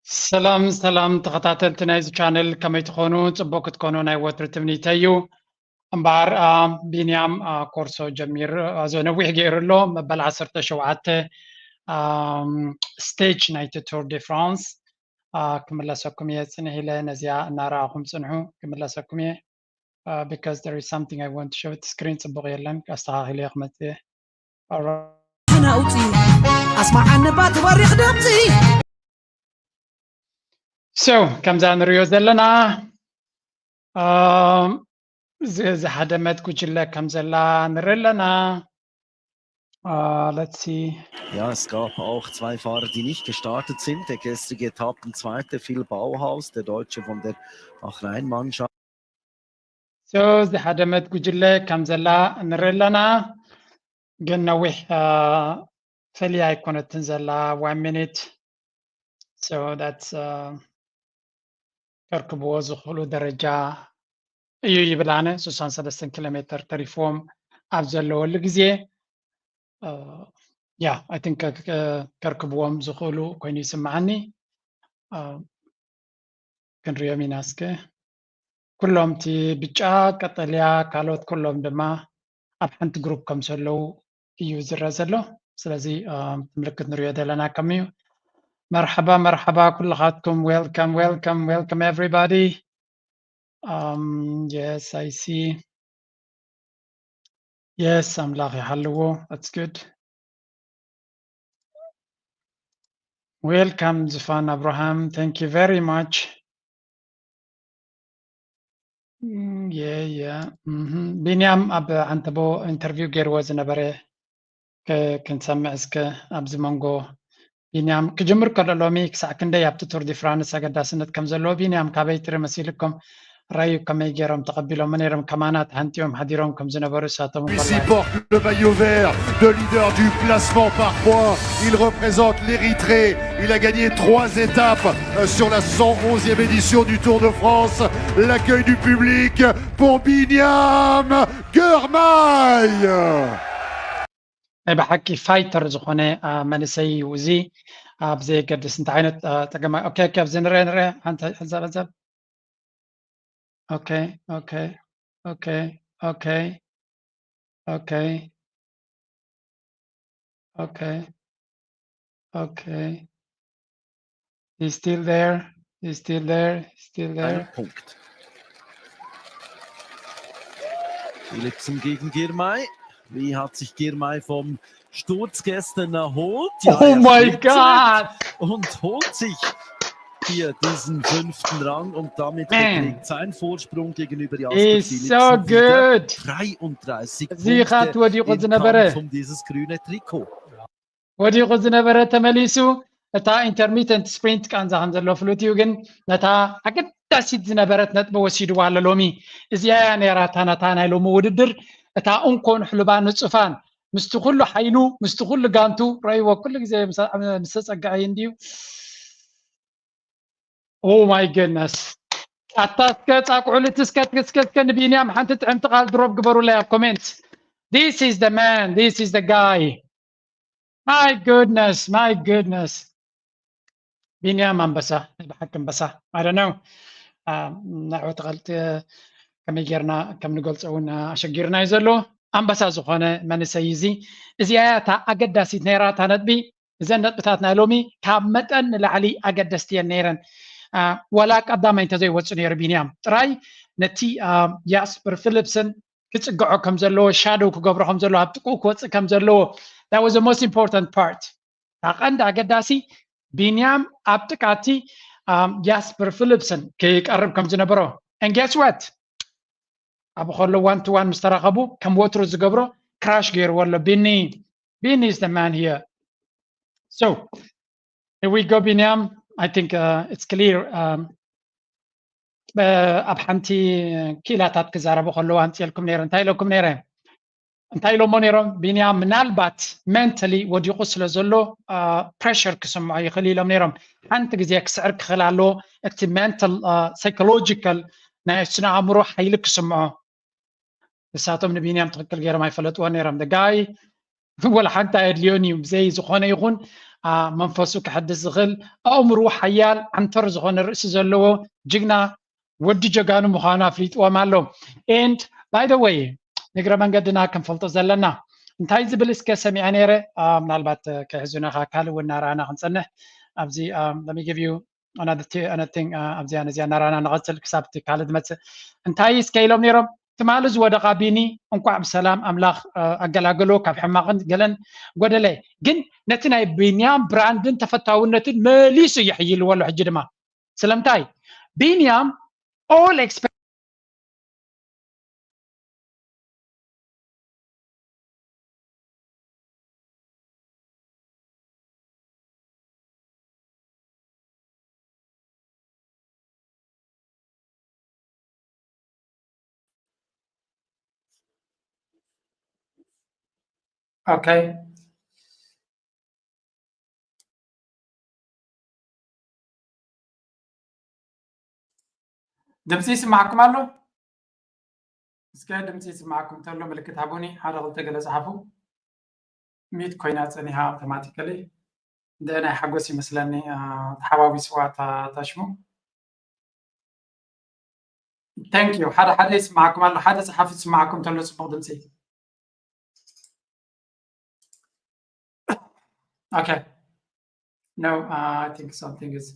ሰላም ሰላም ተኸታተልቲ ናይዚ ቻነል፣ ከመይ ትኾኑ? ጽቡቕ ክትኮኑ ናይ ወትሩ ትምኒተይ እዩ። እምበኣር ቢንያም ኮርሶ ጀሚሩ፣ ነዊሕ ገይሩ ኣሎ፣ መበል ዓሰርተ ሸውዓተ ስቴጅ ናይቲ ቱር ደ ፍራንስ። ክምለሰኩም እየ፣ ጽንሕ ኢለ ነዚኣ እናረኣኹም ጽንሑ። ክምለሰኩም እየ። Because there is something I want to show it. ስክሪን ጽቡቕ የለን፣ ኣስተኻኺለ ክመጽእ። ኣና ውፂ ኣስማዓኒ ባቲ በሪኽ ድምፂ። So ከምዛ ንሪኦ ዘለና ዝሃደመት ጉጅለ ከም ዘላ ንርኢ ኣለና። Let's see. Ja, es gab auch zwei Fahrer, die nicht gestartet sind. Der gestrige Etappenzweite Phil Bauhaus, der Deutsche von der Bahrain-Mannschaft. So ዝሃደመት ጉጅለ ከም ዘላ ንርኢ ኣለና፣ ግን ነዊሕ ፈሊያ ኣይኮነትን ዘላ። One minute. So that's ከርክብዎ ዝኽእሉ ደረጃ እዩ ይብል። ኣነ ስሳን ሰለስተን ኪሎ ሜትር ተሪፍዎም ኣብ ዘለወሉ ግዜ ያ I think ከርክብዎም ዝኽእሉ ኮይኑ ይስምዓኒ። ክንሪኦም ኢና እስከ። ኩሎም እቲ ብጫ፣ ቀጠልያ፣ ካልኦት ኩሎም ድማ ኣብ ሓንቲ ግሩፕ ከም ዘለዉ እዩ ዝረአ ዘሎ። ስለዚ ምልክት ንሪኦ ዘለና ከም እዩ። መርሓባ መርሓባ ኩልኻትኩም። Welcome welcome welcome everybody. Yes, I see. Yes, ኣምላኽ ይሓልዎ። That's good. Welcome ዝፋን ኣብርሃም, thank you very much. ቢንያም ኣብ ዓንተቦ ኢንተርቪው ገይርዎ ዝነበረ ክንሰምዕ እስከ። ኣብዚ መንጎ ቢንያም ክጅምር ከሎ ሎሚ ክሳዕ ክንደይ ኣብቲ ቱር ዲ ፍራንስ ኣገዳስነት ከም ዘለዎ። ቢንያም ካበይ ትሪ መሲልኩም? ራዩ ከመይ ገይሮም ተቐቢሎሞ ነይሮም? ከማና ተሃንጥዮም ሓዲሮም ከም ዝነበሩ እሳቶም Ici porte le maillot vert de leader du classement par points. Il représente l'Érythrée. Il a gagné trois étapes euh, sur la cent onzième édition du Tour de France. L'accueil du public pour Binyam Girmay. ናይ ብሓቂ ፋይተር ዝኾነ መንእሰይ እዩ እዚ። ኣብ ዘየገድስ እንታይ ዓይነት ጠገማ ኦኬ ኦኬ ኣብዚ ንርአ ንርአ ሓንሳብ ሓንሳብ ሓንሳብ ኦኬ ኦኬ ኦኬ ኦኬ ኦኬ ኦኬ ኦኬ He's still there. He's still there. He's still there. Ein Punkt. Philipsen gegen Girmay. Wie hat sich Girmay vom Sturz gestern erholt? Ja, oh mein Gott! Und holt sich hier diesen fünften Rang und damit beträgt sein Vorsprung gegenüber Jasper Philipsen so wieder dreiunddreißig Punkte im Kampf um dieses grüne Trikot. ወዲቑ ዝነበረ ተመሊሱ። እታ ኢንተርሚተንት ስፕሪንት ቃንዛ ከም ዘሎ ፍሉጥ እዩ፣ ግን ነታ ኣገዳሲት ዝነበረት ነጥቢ ወሲድዋ ኣሎ ሎሚ። እዚኣ እያ ነይራ እታ ናታ ናይ ሎሚ ውድድር፣ እታ እንኮን ሕሉባ ንጹፋን ምስቲ ኩሉ ሓይሉ ምስቲ ኩሉ ጋንቱ ረእይዎ ኩሉ ግዜ ምስ ተጸግዐ እንድዩ። Oh my goodness. ኣታ እስከ ጻቅዑልቲ እስከ እስከ እስከ ንቢንያም ሓንቲ ጥዕምቲ ቃል ድሮፕ ግበሩለይ ኣብ ኮሜንት። This is the man, this is the guy. My goodness, my goodness. ቢንያም ኣንበሳ፣ ናይ ብሓቂ ኣንበሳ። I don't know. ንዕኡ ተቐልጥ ከመይ ጌርና ከም ንገልጾ እውን ኣሸጊርና እዩ ዘሎ። ኣንበሳ ዝኾነ መንእሰይ እዚ። እዚኣ እያ እታ ኣገዳሲት ነይራ እታ ነጥቢ። እዘን ነጥብታት ናይ ሎሚ ካብ መጠን ንላዕሊ ኣገደስቲ እየን ነይረን። ዋላ ቀዳማይ እንተዘይወፁ ነይሩ ቢንያም ጥራይ ነቲ ያስፐር ፊሊፕሰን ክፅግዖ ከም ዘለዎ፣ ሻዶው ክገብሮ ከም ዘለዎ፣ ኣብ ጥቅኡ ክወፅእ ከም ዘለዎ that was the most important part። እታ ቀንዲ ኣገዳሲ ቢንያም ኣብ ጥቃ እቲ ያስፐር ፊሊፕሰን ክቀርብ ከም ዝነበሮ and guess what ኣብ ከሎ one to one ምስ ተራኸቡ ከም ወትሩ ዝገብሮ ክራሽ ገይርዎ ኣሎ። ቢኒ ቢኒ is the man here. So here we go ቢንያም. I think uh, it's clear. ኣብ ሓንቲ ክኢላታት ክዛረቡ ከለዉ ኣምፅኤልኩም ነይረ። እንታይ ኢለኩም ነይረ? እንታይ ኢሎሞ ነይሮም? ቢንያም ምናልባት ሜንታሊ ወዲቑ ስለ ዘሎ ፕሬሸር ክስምዖ ይኽእል ኢሎም ነይሮም። ሓንቲ ግዜ ክስዕር ክኽእል ኣለዎ። እቲ ሜንታል ሳይኮሎጂካል ናይ ስነ ኣእምሮ ሓይሊ ክስምዖ። ንሳቶም ንቢንያም ትኽክል ገይሮም ኣይፈለጥዎ ነይሮም። ጋይ ወላ ሓንቲ ኣየድልዮን እዩ። ብዘይ ዝኾነ ይኹን መንፈሱ ክሕድስ ዝኽእል ኣእምሩ ሓያል ዓንተር ዝኾነ ርእሲ ዘለዎ ጅግና ወዲ ጀጋኑ ምዃኑ ኣፍሊጥዎም ኣሎ። And by the way ንግረ መንገድና ክንፈልጦ ዘለና እንታይ ዝብል እስከ ሰሚዐ ነይረ። ምናልባት ከሕዙና ካልእ እውን እናረኣና ክንፀንሕ ኣብዚ let me give you another thing ኣብዚኣ ነዚኣ እናረኣና ንቐፅል ክሳብ እቲ ካልእ ዝመፅእ እንታይ እስከ ኢሎም ነይሮም። ትማሊ ዝወደቓ ቢኒ እንኳዕ ብሰላም ኣምላኽ ኣገላገሎ ካብ ሕማቕን ገለን ጎደለ። ግን ነቲ ናይ ቢንያም ብራንድን ተፈታውነትን መሊሱ የሕይልዎ ኣሎ ሕጂ ድማ ስለምንታይ ቢንያም all Okay. ድምፂ ይስማዕኩም ኣሎ? እስከ ድምፂ ይስማዕኩም እንተሎ ምልክት ሃቡኒ። ሓደ ክልተ ገለ ፀሓፉ። ሚት ኮይና ፀኒሃ ኣውቶማቲካሊ። እንደ ናይ ሓጎስ ይመስለኒ ተሓዋዊስዋ ታሽሙ። Thank you። ሓደ ሓደ ይስማዕኩም ኣሎ። ሓደ ፀሓፊ ይስማዕኩም እንተሎ ፅቡቅ ድምፂ። Okay. No, uh, I think something is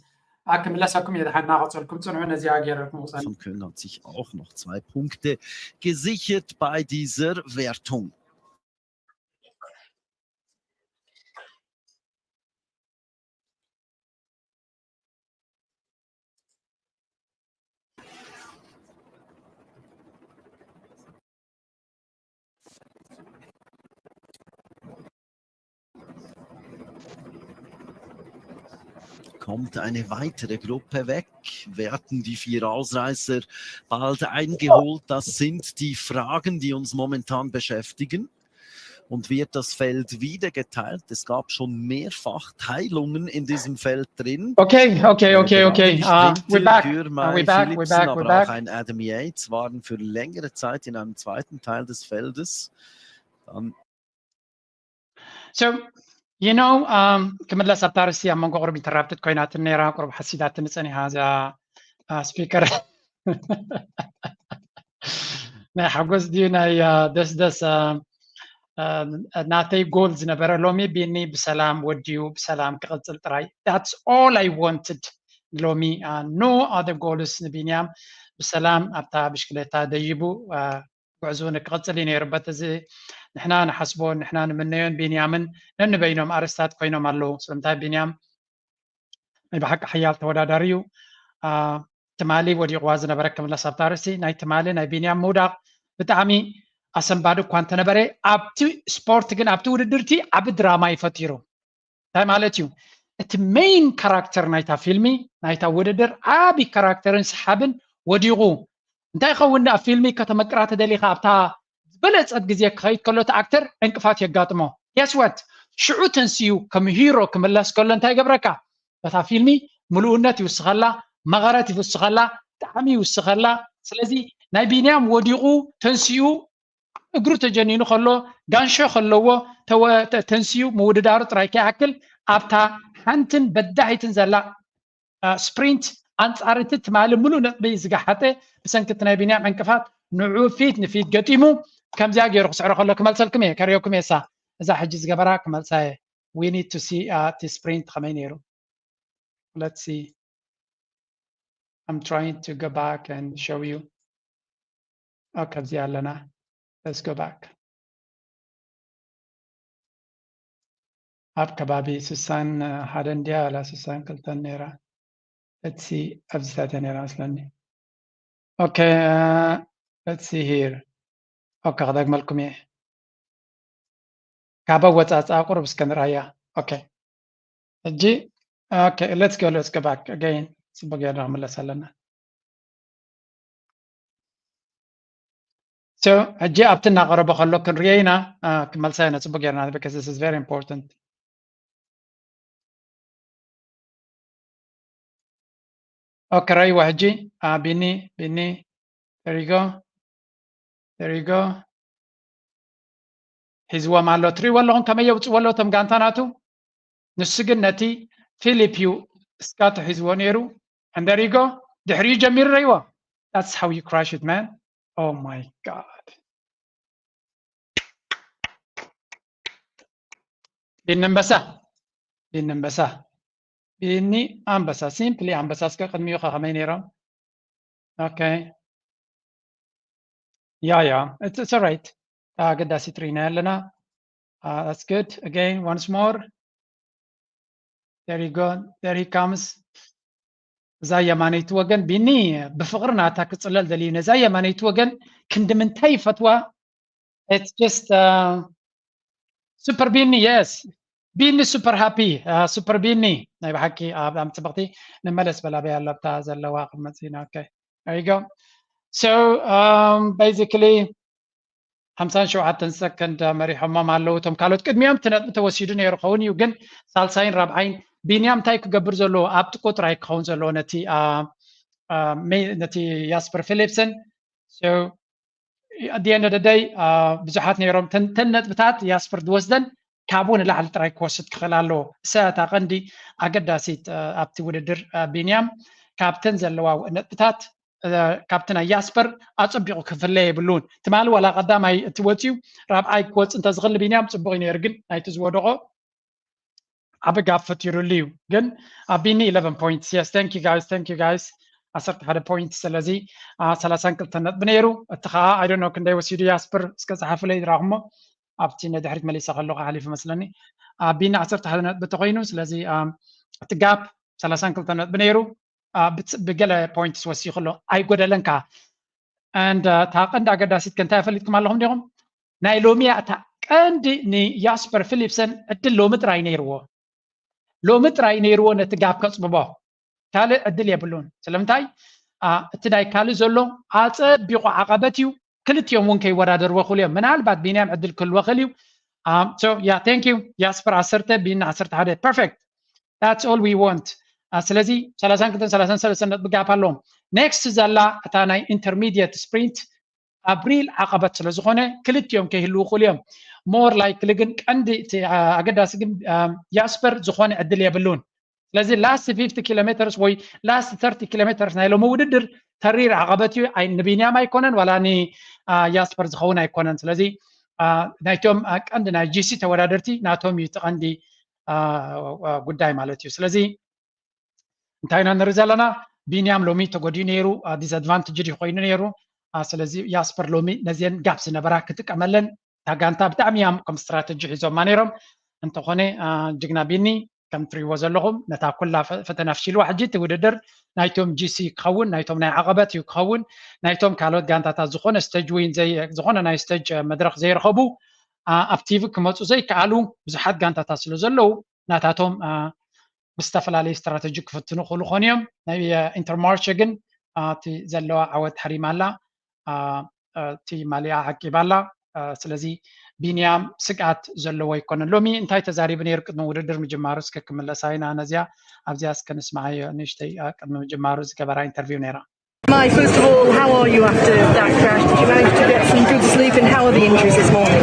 ክምለሰኩም እየ። ደሓን እናቐፀልኩም ፅንዑ። ነዚኣ ገይረልኩም ውፃ Von Köln hat sich auch noch zwei Punkte gesichert bei dieser Wertung. Kommt eine weitere Gruppe weg? Werden die vier Ausreißer bald eingeholt? Das sind die Fragen, die uns momentan beschäftigen. Und wird das Feld wieder geteilt? Es gab schon mehrfach Teilungen in diesem Feld drin. Okay, okay, okay, okay. Uh, we're back. We're back. We're back. Aber auch ein Adam Yates waren für längere Zeit in einem zweiten Teil des Feldes. Dann So, you know, um, ክምለስ ኣብታ ርእሲ ኣብ መንጎ ቁሩብ ኢንተራፕትድ ኮይናትን ነይራ፣ ቁሩብ ሓሲዳትኒ ጸኒሓ እዛ ስፒከር። ናይ ሓጎስ ድዩ ናይ ደስደስ ናተይ ጎል ዝነበረ ሎሚ ቢኒ ብሰላም ወዲኡ ብሰላም ክቕፅል ጥራይ። That's all I wanted ሎሚ። No other goals ንቢንያም ብሰላም ኣብታ ብሽክሌታ ደይቡ ጉዕዞ ንክቕፅል እዩ ነይሩ። በት እዚ ንሕና ንሓስቦን ንሕና ንምነዮን ቢንያምን ነንበይኖም ኣርስታት ኮይኖም ኣለዉ። ስለምንታይ ቢንያም ናይ ብሓቂ ሓያል ተወዳዳሪ እዩ። ትማሊ ወዲቕዋ ዝነበረ ክምለስ ኣብታ ርእሲ ናይ ትማሊ ናይ ቢንያም ምውዳቕ ብጣዕሚ ኣሰንባዲ እኳ እንተነበረ ኣብቲ ስፖርት ግን ኣብቲ ውድድርቲ ዓቢ ድራማ እዩ ፈጢሩ። እንታይ ማለት እዩ? እቲ ሜይን ካራክተር ናይታ ፊልሚ ናይታ ውድድር ዓቢ ካራክተርን ሰሓብን ወዲቑ። እንታይ ይኸውን ኣብ ፊልሚ ከተመቅራ ተደሊኻ ኣብታ ዝበለጸት ግዜ ክኸይድ ከሎ እቲ ኣክተር ዕንቅፋት የጋጥሞ። Guess what? ሽዑ ተንስዩ ከም ሂሮ ክምለስ ከሎ እንታይ ይገብረካ? በታ ፊልሚ ምሉእነት ይውስኸላ፣ መቐረት ይውስኸላ፣ ጣዕሚ ይውስኸላ። ስለዚ ናይ ቢንያም ወዲቑ ተንስኡ እግሩ ተጀኒኑ ከሎ ጋንሾ ከለዎ ተንስዩ ምውድዳሩ ጥራይ ከይኣክል ኣብታ ሓንትን በዳሂትን ዘላ ስፕሪንት ኣንጻር እቲ ትማሊ ምሉእ ነጥቢ ዝገሓጠ ብሰንኪ እቲ ናይ ቢንያም ዕንቅፋት ንዑ ፊት ንፊት ገጢሙ ከምዚኣ ገይሩ ክስዕሮ ከሎ ክመልሰልኩም እየ ከርእየኩም እየ እሳ እዛ ሕጂ ዝገበራ ክመልሳ እየ we need to see እቲ ስፕሪንት ከመይ ነይሩ let's see I'm trying to go back and show you okay ኣብዚ ኣለና let's go back ኣብ ከባቢ ስሳን ሓደ እንድያ ኣላ ስሳን ክልተን ነይራ እቲ ኣብዚታት ነይራ መስለኒ okay let's see here okay ክደግመልኩም እየ ካብ ኣወፃፅኣ ቁሩብ እስከ ንርኣያ okay ሕጂ okay let's go let's go back again ፅቡቅ ጌርና ክምለስ ኣለና so ሕጂ ኣብቲ እናቀረበ ከሎ ክንርዮ ኢና ክመልሳ ኢና ፅቡቅ ጌርና because this is very important okay ራይዋ ሕጂ ቢኒ ቢኒ there you go there you go ሒዝዎም ኣሎ ትሪእዎ ኣለኹም ከመይ የውፅዎ ኣለዉ ቶም ጋንታ ናቱ ንሱ ግን ነቲ ፊሊፕ ዩ ስካቶ ሒዝዎ ነይሩ። And there you go. ድሕሪኡ ጀሚሩ ረይዎ። That's how you crush it, man. Oh my God. ቢኒ ኣንበሳ፣ ቢኒ ኣንበሳ፣ ቢኒ ኣንበሳ፣ ሲምፕሊ ኣንበሳ። እስከ ቅድሚኡ ከ ከመይ ነይሮም? ኦኬ፣ ያ ያ፣ it's, it's all right. ኣገዳሲት ርኢና ኣለና። Uh, that's good. Again, once more. There you go. There he comes. እዛ የማነይቲ ወገን ቢኒ ብፍቕሪ ናታ ክጽለል ደልዩ። ነዛ የማነይቲ ወገን ክንዲ ምንታይ ይፈትዋ። It's just uh, super ቢኒ፣ yes. ቢኒ super happy, uh, super ቢኒ። ናይ ብሓቂ ኣብ ኣብ ጽብቕቲ ንመለስ በላበይ ኣለብታ ዘለዋ ክመጽና። Okay. There you go. So um, basically ሓምሳን ሸውዓተን ሰከንድ መሪሖሞም ኣለዉ። እቶም ካልኦት ቅድሚኦም እቲ ነጥቢ ተወሲዱ ነይሩ ኸውን እዩ፣ ግን ሳልሳይን ራብዓይን ቢንያም እንታይ ክገብር ዘለዎ ኣብቲ ቁጥር ኣይክኸውን ዘለዎ ነቲ ነቲ ያስፐር ፊሊፕሰን። At the end of the day ብዙሓት ነይሮም። ተን ነጥብታት ያስፐር ዝወስደን ካብኡ ንላዕሊ ጥራይ ክወስድ ክኽእል ኣለዎ። እሳ እታ ቀንዲ ኣገዳሲት ኣብቲ ውድድር ቢንያም ካብተን ዘለዋ ነጥብታት ካብቲ ናይ ያስፐር ኣጸቢቑ ክፍለ የብሉን። ትማሊ ዋላ ቀዳማይ እቲ ወጺኡ ራብዓይ ክወጽእ እንተዝኽእል ቢንያም ጽቡቕ እዩ ነይሩ፣ ግን ናይቲ ዝወደቖ ዓቢ ጋፕ ፈጢሩሉ እዩ። ግን ኣብ ቢኒ eleven points, yes, thank you guys, thank you guys. ዓሰርተ ሓደ ፖይንት፣ ስለዚ ሰላሳን ክልተ ነጥቢ ነይሩ። እቲ ከዓ I don't know ክንደይ ወሲዱ ያስፐር፣ እስከ ጸሓፉለይ ድራኹሞ ኣብቲ ንድሕሪት መሊሰ ከለኹ ሓሊፉ መስለኒ። ኣብ ቢኒ ዓሰርተ ሓደ ነጥቢ ተኮይኑ፣ ስለዚ እቲ ጋፕ ሰላሳን ክልተ ነጥቢ ነይሩ። ብገለ ፖይንትስ ወሲኹ ኣሎ፣ ኣይጎደለን ከኣ። And እታ ቀንዲ ኣገዳሲት ከ እንታይ ኣፈሊጥኩም ኣለኹም ዲኹም? ናይ ሎሚ እያ እታ ቀንዲ ንያስፐር ፊሊፕሰን ዕድል ሎሚ ጥራይ ነይርዎ። ሎሚ ጥራይ ነይርዎ ነቲ ጋፕ ከጽብቦ፣ ካልእ ዕድል የብሉን። ስለምንታይ? እቲ ናይ ካልእ ዘሎ ኣጸቢቑ ዓቐበት እዩ። ክልቲኦም እውን ከይወዳደርዎ ክእሉ እዮም። ምናልባት ቢንያም ዕድል ክህልዎ ክእል እዩ። So yeah, thank you ያስፐር። ዓሰርተ ቢኒ ዓሰርተ ሓደ፣ perfect. That's all we want. ስለዚ ሰላሳን ክልተን ሰላሳን ሰለስተን ነጥቢ ጋፕ ኣለዎም። ኔክስት ዘላ እታ ናይ ኢንተርሚዲየት ስፕሪንት ኣብ ሪል ዓቐበት ስለ ዝኾነ ክልቲኦም ከይህልዉ ክእሉ እዮም። More likely ግን ቀንዲ እቲ ኣገዳሲ ግን ያስፐር ዝኾነ ዕድል የብሉን። ስለዚ last fifty kilometers ወይ last thirty kilometers ናይ ሎሚ ውድድር ተሪር ዓቐበት እዩ። ንቢንያም ኣይኮነን ዋላ ንያስፐር ዝኸውን ኣይኮነን። ስለዚ ናይቶም ቀንዲ ናይ ጂሲ ተወዳደርቲ ናቶም እዩ እቲ ቀንዲ ጉዳይ ማለት እዩ። ስለዚ እንታይ ኢና ንርኢ ዘለና? ቢንያም ሎሚ ተጎዲኡ ነይሩ፣ ዲስኣድቫንቴጅ እዩ ኮይኑ ነይሩ። ስለዚ ያስፐር ሎሚ ነዚአን ጋፕ ዝነበራ ክጥቀመለን እታ ጋንታ ብጣዕሚ እዮም ከም ስትራተጂ ሒዞማ ነይሮም። እንተኾነ ጅግና ቢኒ ከም ትሪእዎ ዘለኹም ነታ ኩላ ፈተና ፍሺልዋ። ሕጂ እቲ ውድድር ናይቶም ጂሲ ክኸውን፣ ናይቶም ናይ ዓቐበት እዩ ክኸውን። ናይቶም ካልኦት ጋንታታት ዝኾነ ስቴጅ ዊን፣ ዝኾነ ናይ ስቴጅ መድረኽ ዘይረኸቡ ኣብ ቲቪ ክመፁ ዘይከኣሉ ብዙሓት ጋንታታት ስለ ዘለዉ ናታቶም ብዝተፈላለየ ስትራተጂ ክፍትኑ ክኽእሉ ኾኑ እዮም። ናይ ኢንተርማርቸ ግን እቲ ዘለዋ ዓወት ሓሪማ ኣላ፣ እቲ ማሊኣ ዓቂባ ኣላ። ስለዚ ቢንያም ስግኣት ዘለዎ ኣይኮነን። ሎሚ እንታይ ተዛሪቡ ነይሩ ቅድሚ ውድድር ምጅማሩ? እስከ ክምለሳ ኢና ነዚኣ ኣብዚኣ እስከ ንስምዓዮ። ንእሽተይ ቅድሚ ምጅማሩ ዝገበራ ኢንተርቪው ነይራ። Mai, first of all, how are you after that crash? Did you manage to get some good sleep, and how are the injuries this morning?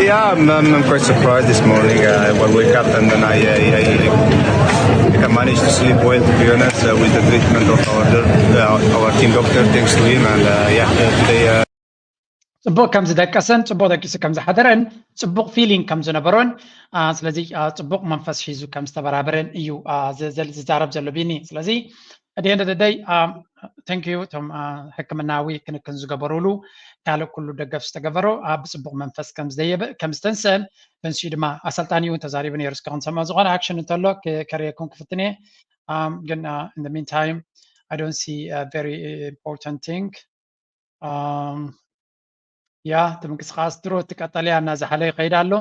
Yeah, I'm, I'm, I'm quite surprised this morning. Uh, I wake up and then I, I, I, I managed to sleep well, to be honest, uh, with the treatment of our, uh, our team doctor, thanks to him. And uh, yeah, uh, today. Uh, ጽቡቕ ከም ዝደቀሰን ጽቡቕ ደቂሱ ከም ዝሓደረን ጽቡቕ ፊሊንግ ከም ዝነበሮን ስለዚ ጽቡቕ መንፈስ ሒዙ ከም ዝተበራበረን እዩ ዝዛረብ ዘሎ ቢኒ። ስለዚ ደይ ደደይ ተንኪዩ እቶም ሕክምናዊ ክንክን ዝገበሩሉ ካልእ ኩሉ ደገፍ ዝተገበሮ ብጽቡቕ መንፈስ ከም ዝደየበ ከም ዝተንሰን ተንስኡ ድማ ኣሰልጣኒ እውን ተዛሪቡ ነይሩ። እስከ ክንሰምዖ ዝኾነ ኣክሽን እንተሎ ከርእየኩም ክፍትን እየ። ግን in the meantime I don't see a very important thing. ያ እቲ ምንቅስቃስ ድሮ እቲ ቀጠልያ እናዝሓለ ይኸይድ ኣሎ።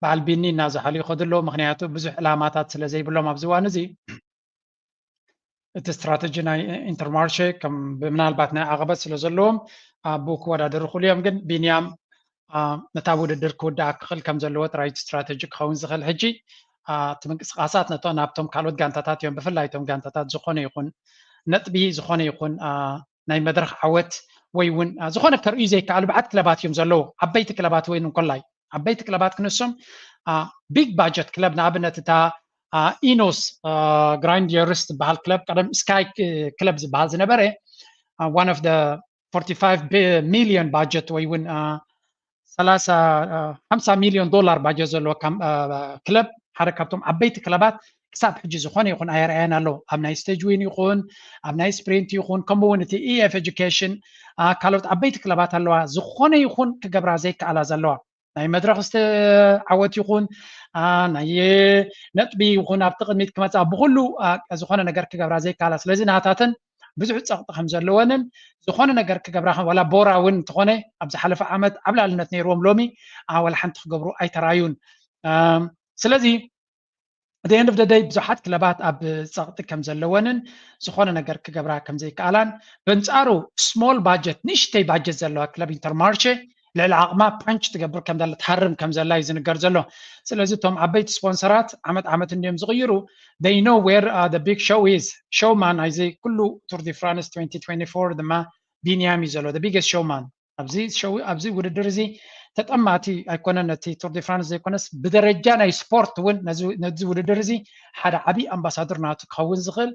በዓል ቢኒ እናዝሓሉ ይኸዱ ኣለዉ። ምክንያቱ ብዙሕ ዕላማታት ስለ ዘይብሎም ኣብዚ እዋን እዚ እቲ ስትራተጂ ናይ ኢንተርማርሸ ከም ምናልባት ናይ ዓቐበት ስለ ዘለዎም ኣብኡ ክወዳደሩ ክእሉ እዮም። ግን ቢንያም ነታ ውድድር ክውድኣ ክኽእል ከም ዘለዎ ጥራይ እቲ ስትራተጂ ክኸውን ዝኽእል። ሕጂ እቲ ምንቅስቃሳት ነቶ ናብቶም ካልኦት ጋንታታት እዮም። ብፍላይ እቶም ጋንታታት ዝኾነ ይኹን ነጥቢ ዝኾነ ይኹን ናይ መድረኽ ዓወት ወይ እውን ዝኾነ ከርእዩ ዘይከኣሉ ብዓት ክለባት እዮም ዘለዉ። ዓበይቲ ክለባት ወይ እንኮላይ ዓበይቲ ክለባት ክንሶም ቢግ ባጀት ክለብ ንኣብነት እታ ኢኖስ ግራንዲየርስ ዝበሃል ክለብ፣ ቀደም ስካይ ክለብ ዝበሃል ዝነበረ፣ one of the forty-five million budget ወይ እውን ሰላሳ ሓምሳ ሚሊዮን ዶላር ባጀት ዘለዎ ክለብ፣ ሓደ ካብቶም ዓበይቲ ክለባት፣ ክሳብ ሕጂ ዝኾነ ይኹን ኣየርኣየን ኣሎ። ኣብ ናይ ስቴጅ ዊን ይኹን፣ ኣብ ናይ ስፕሪንት ይኹን፣ ከምኡ እውን እቲ ኢኤፍ ኤጁኬሽን፣ ካልኦት ዓበይቲ ክለባት ኣለዋ። ዝኾነ ይኹን ክገብራ ዘይከኣላ ዘለዋ፣ ናይ መድረኽ ዓወት ይኹን፣ ናይ ነጥቢ ይኹን፣ ኣብቲ ቅድሚት ክመፃ ብኩሉ ዝኾነ ነገር ክገብራ ዘይከኣላ። ስለዚ ናታተን ብዙሕ ፀቕጢ ከም ዘለወንን፣ ዝኾነ ነገር ክገብራ ዋላ ቦራ እውን እንተኾነ፣ ኣብ ዝሓለፈ ዓመት ዓብላልነት ነይርዎም፣ ሎሚ ዋላ ሓንቲ ክገብሩ ኣይተራዩን። ስለዚ the end of the day ብዙሓት ክለባት ኣብ ፀቕጢ ከም ዘለወንን፣ ዝኾነ ነገር ክገብራ ከም ዘይከኣላን፣ በንፃሩ ስሞል ባጀት፣ ንእሽተይ ባጀት ዘለዋ ክለብ ኢንተርማርሼ ልዕሊ ዓቕማ ፓንች ትገብር ከም ዘላ፣ ትሃርም ከም ዘላ እዩ ዝንገር ዘሎ። ስለዚ እቶም ዓበይቲ ስፖንሰራት ዓመት ዓመት እንዲዮም ዝቕይሩ። They know where the big show is. ሾውማን ናይዚ ኩሉ ቱር ዲ ፍራንስ twenty twenty-four ድማ ቢንያም እዩ ዘሎ፣ the biggest showman ኣብዚ ውድድር እዚ። ተጠማቲ ኣይኮነን ነቲ ቱር ዲ ፍራንስ ዘይኮነስ፣ ብደረጃ ናይ ስፖርት እውን ነዚ ውድድር እዚ ሓደ ዓብዪ ኣምባሳደር ናቱ ክኸውን ዝኽእል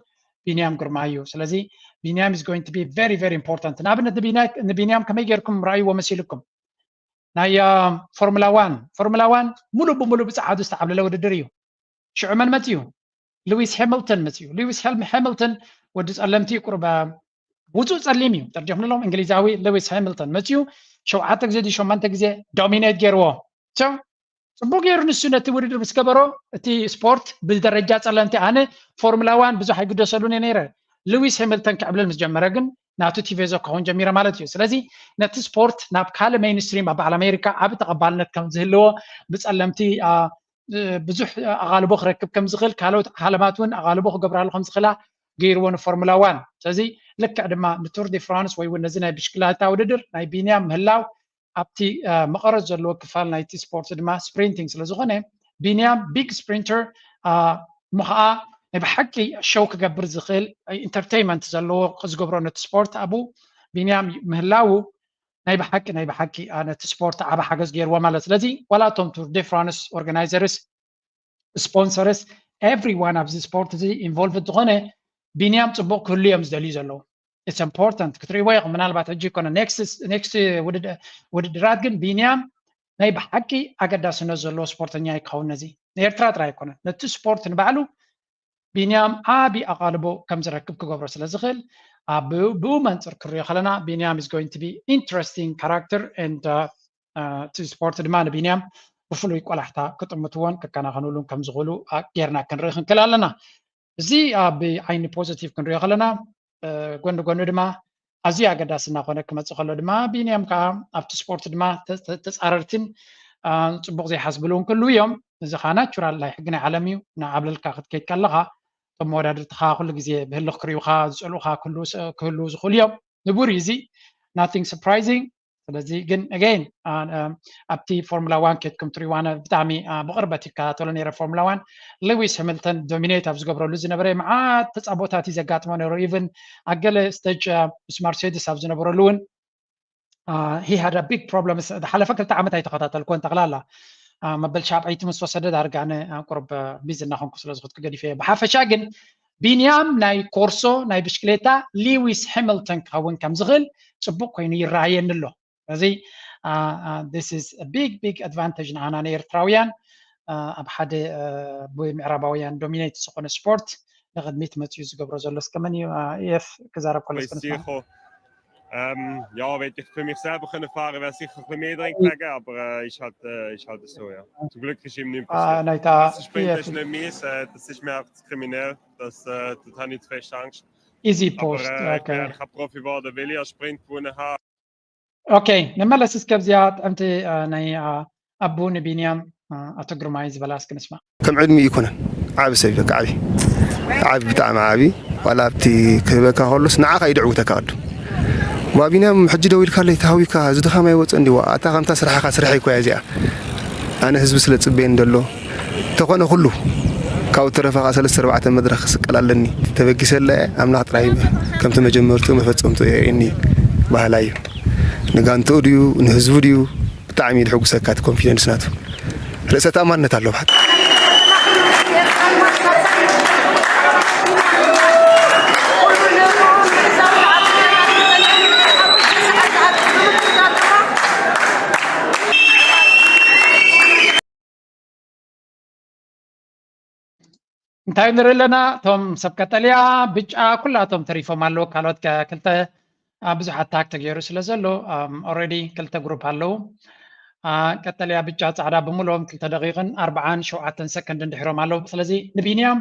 ቢንያም ግርማ እዩ። ስለዚ ቢንያም is going to be very very important። ንኣብነት ንቢንያም ከመይ ጌርኩም ራእይዎ መሲልኩም? ናይ ፎርሙላ ዋን፣ ፎርሙላ ዋን ሙሉእ ብሙሉእ ብፀዓዱ ዝተዓብለለ ውድድር እዩ። ሽዑ መን መፅዩ? ሉዊስ ሃሚልተን መፅዩ። ሉዊስ ሃሚልተን ወዲ ፀለምቲ፣ ቁርበ ውፁእ ፀሊም እዩ። ተርጀምሎም እንግሊዛዊ ሉዊስ ሃሚልተን መፅዩ። ሸውዓተ ግዜ ድዩ ሸሞንተ ግዜ ዶሚኔት ገይርዎ። ጽቡቅ ገይሩ ንሱ ነቲ ውድድር ምስ ገበሮ፣ እቲ ስፖርት ብደረጃ ጸለምቲ፣ ኣነ ፎርሙላ ዋን ብዙሕ ኣይግደሰሉን እየ ነይረ። ሉዊስ ሃሚልተን ክዕብልል ምስ ጀመረ ግን ናቱ ቲቬዞ ክኸውን ጀሚረ ማለት እዩ። ስለዚ ነቲ ስፖርት ናብ ካልእ ሜይንስትሪም ኣብ በዓል ኣሜሪካ ዓቢ ተቐባልነት ከም ዝህልዎ፣ ብጸለምቲ ብዙሕ ኣቓልቦ ክረክብ ከም ዝኽእል፣ ካልኦት ዓለማት እውን ኣቓልቦ ክገብራሉ ከም ዝኽእላ ገይርዎ ንፎርሙላ ዋን። ስለዚ ልክዕ ድማ ንቱር ዲ ፍራንስ ወይ እውን ነዚ ናይ ብሽክላታ ውድድር ናይ ቢንያም ምህላው ኣብቲ መቐረት ዘለዎ ክፋል ናይቲ ስፖርት ድማ ስፕሪንቲንግ ስለ ዝኾነ፣ ቢንያም ቢግ ስፕሪንተር እሞ ከዓ ናይ ብሓቂ ሸው ክገብር ዝኽእል ኢንተርቴይንመንት ዘለዎ ዝገብሮ ነቲ ስፖርት ኣብኡ ቢንያም ምህላው ናይ ብሓቂ ናይ ብሓቂ ነቲ ስፖርት ዓቢ ሓገዝ ገይርዎ ማለት። ስለዚ ዋላ እቶም ቱር ዲ ፍራንስ ኦርጋናይዘርስ፣ ስፖንሰርስ፣ ኤቭሪዋን ኣብዚ ስፖርት እዚ ኢንቮልቭ ዝኾነ ቢንያም ፅቡቅ ክህሉ እዮም ዝደልዩ ዘለዉ። It's important ክትርእይዎ ኢኹም። ምናልባት ሕጂ ይኮነ ኔክስት ውድድራት ግን ቢንያም ናይ ብሓቂ ኣገዳስነት ዘለዎ ስፖርተኛ ይከውን። ነዚ ንኤርትራ ጥራይ ኣይኮነን፣ ነቲ ስፖርት ንባዕሉ ቢንያም ዓቢ ኣቓልቦ ከም ዝረክብ ክገብሮ ስለ ዝኽእል፣ ብኡ መንፅር ክሪኦ ከለና ቢንያም is going to be interesting character and እቲ ስፖርት ድማ ንቢንያም ብፍሉይ ቆላሕታ ክጥምትዎን ክከናኸኑሉን ከም ዝኽእሉ ጌርና ክንርኢ ክንክእል ኣለና። እዚ ኣብ ዓይኒ ፖዚቲቭ ክንሪኦ ከለና፣ ጎኒ ጎኒ ድማ ኣዝዩ ኣገዳሲ እናኾነ ክመፅእ ከሎ ድማ ቢንያም ከዓ ኣብቲ ስፖርት ድማ ተፃረርትን ፅቡቅ ዘይሓስብሉ እውን ክህልው እዮም። እዚ ከዓ ናቹራል ናይ ሕጊ ናይ ዓለም እዩ። እናዓብለልካ ክትከይድ ከለካ እቶም መወዳድርትኻ ኩሉ ግዜ ብህልኽ ክሪኡኻ ዝፀልኡኻ ክህልው ዝኽእሉ እዮም። ንቡር እዩ እዚ፣ nothing surprising። ስለዚ ግን ኣገይን ኣብቲ ፎርሙላ ዋን ኬድኩም ትሪእዋ፣ ኣነ ብጣዕሚ ብቕርበት ይከታተሎ ነይረ ፎርሙላ ዋን። ሉዊስ ሃሚልተን ዶሚኔት ኣብ ዝገብረሉ ዝነበረ መዓት ተፃቦታት እዩ ዘጋጥሞ ነይሩ። ኢቨን ኣብ ገለ ስቴጅ ምስ መርሴድስ ኣብ ዝነበረሉ እውን he had a big problem። ዝሓለፈ ክልተ ዓመት ኣይተኸታተልኩን ጠቕላላ መበል ሻብዐይቲ ምስ ወሰደ ዳርጋ ኣነ ቁሩብ ቢዚ እናኾንኩ ስለ ዝኾንኩ ገዲፈዮ። ብሓፈሻ ግን ቢንያም ናይ ኮርሶ ናይ ብሽክሌታ ሊዊስ ሃሚልተን ክኸውን ከም ዝኽእል ፅቡቅ ኮይኑ ይረኣየኒ ኣሎ። ስለዚ this is big big advantage ንዓና ንኤርትራውያን ኣብ ሓደ ብምዕራባውያን ዶሚኔት ዝኾነ ስፖርት ንቕድሚት መፅኡ ዝገብሮ ዘሎ እስከ መን እዩ? ኤፍ ክዛረብ ከሎ እስከ ንስማዕ። Ehm, ja, wenn ich für mich selber können fahren, wäre sicher ein bisschen mehr drin gelegen, aber äh, ist, halt, äh, ist halt so, ja. Zum Glück ist ihm nichts passiert. ናይታ Das Sprint ist nicht mies, äh, das ist mir auch zu kriminell, das, äh, da habe ich zu fest Angst. ኢዚ ፖስት Aber äh, ich bin eigentlich ein Profi geworden, weil ich einen Sprint gewonnen habe. ኦኬ፣ ንመለስ እስከ ኣብዚኣ ጥዕምቲ ናይ ኣቡ ንቢንያም ኣቶ ግርማይ ዝበላ እስኪ ንስማዕ። ከም ዕድሚኡ ይኮነን፣ ዓቢ ሰብ እዩ፣ በቃ ዓቢ ዓቢ ብጣዕሚ ዓቢ። ዋላ ኣብቲ ክህበካ ከሎስ ንዓኻ እዩ ደዕውተካ ቅድም። ዋ ቢንያም ሕጂ ደው ኢልካለይ ተሃዊካ፣ እዚ ድኻም ኣይወፅእ እንዲ። ዋ ኣታ ከምታ ስራሕኻ ስራሐይ እኮ እያ እዚኣ። ኣነ ህዝቢ ስለ ዝፅበየኒ ደሎ ተኾነ ኩሉ ካብኡ ተረፈ ከዓ ሰለስተ ኣርባዕተ መድረኽ ክስቀል ኣለኒ። ተበጊሰ ኣለ ኣምላኽ ጥራይ ከምቲ መጀመርትኡ መፈፀምትኡ የርእየኒ በሃላይ እዩ። ንጋንትኡ ድዩ ንህዝቡ ድዩ ብጣዕሚ እዩ ድሕጉሰካ እቲ ኮንፊደንስ ናቱ። ርእሰ ተኣማንነት ኣለዎ። እንታይ ንርኢ ኣለና? እቶም ሰብ ቀጠልያ ብጫ ኩላቶም ተሪፎም ኣለዉ። ካልኦት ከ-፣ ክልተ፣ አ፣ ብዙሕ ኣታክ ተገይሩ ስለ ዘሎ፣ ኣም፣ ኦልሬዲ ክልተ ግሩፕ ኣለዉ። አ፣ ቀጠልያ፣ ብጫ፣ ጻዕዳ ብምልኦም ክልተ ደቂቕን ኣርብዓን ሸውዓተን ሰከንድን ድሒሮም ኣለዉ። ስለዚ ንቢንያም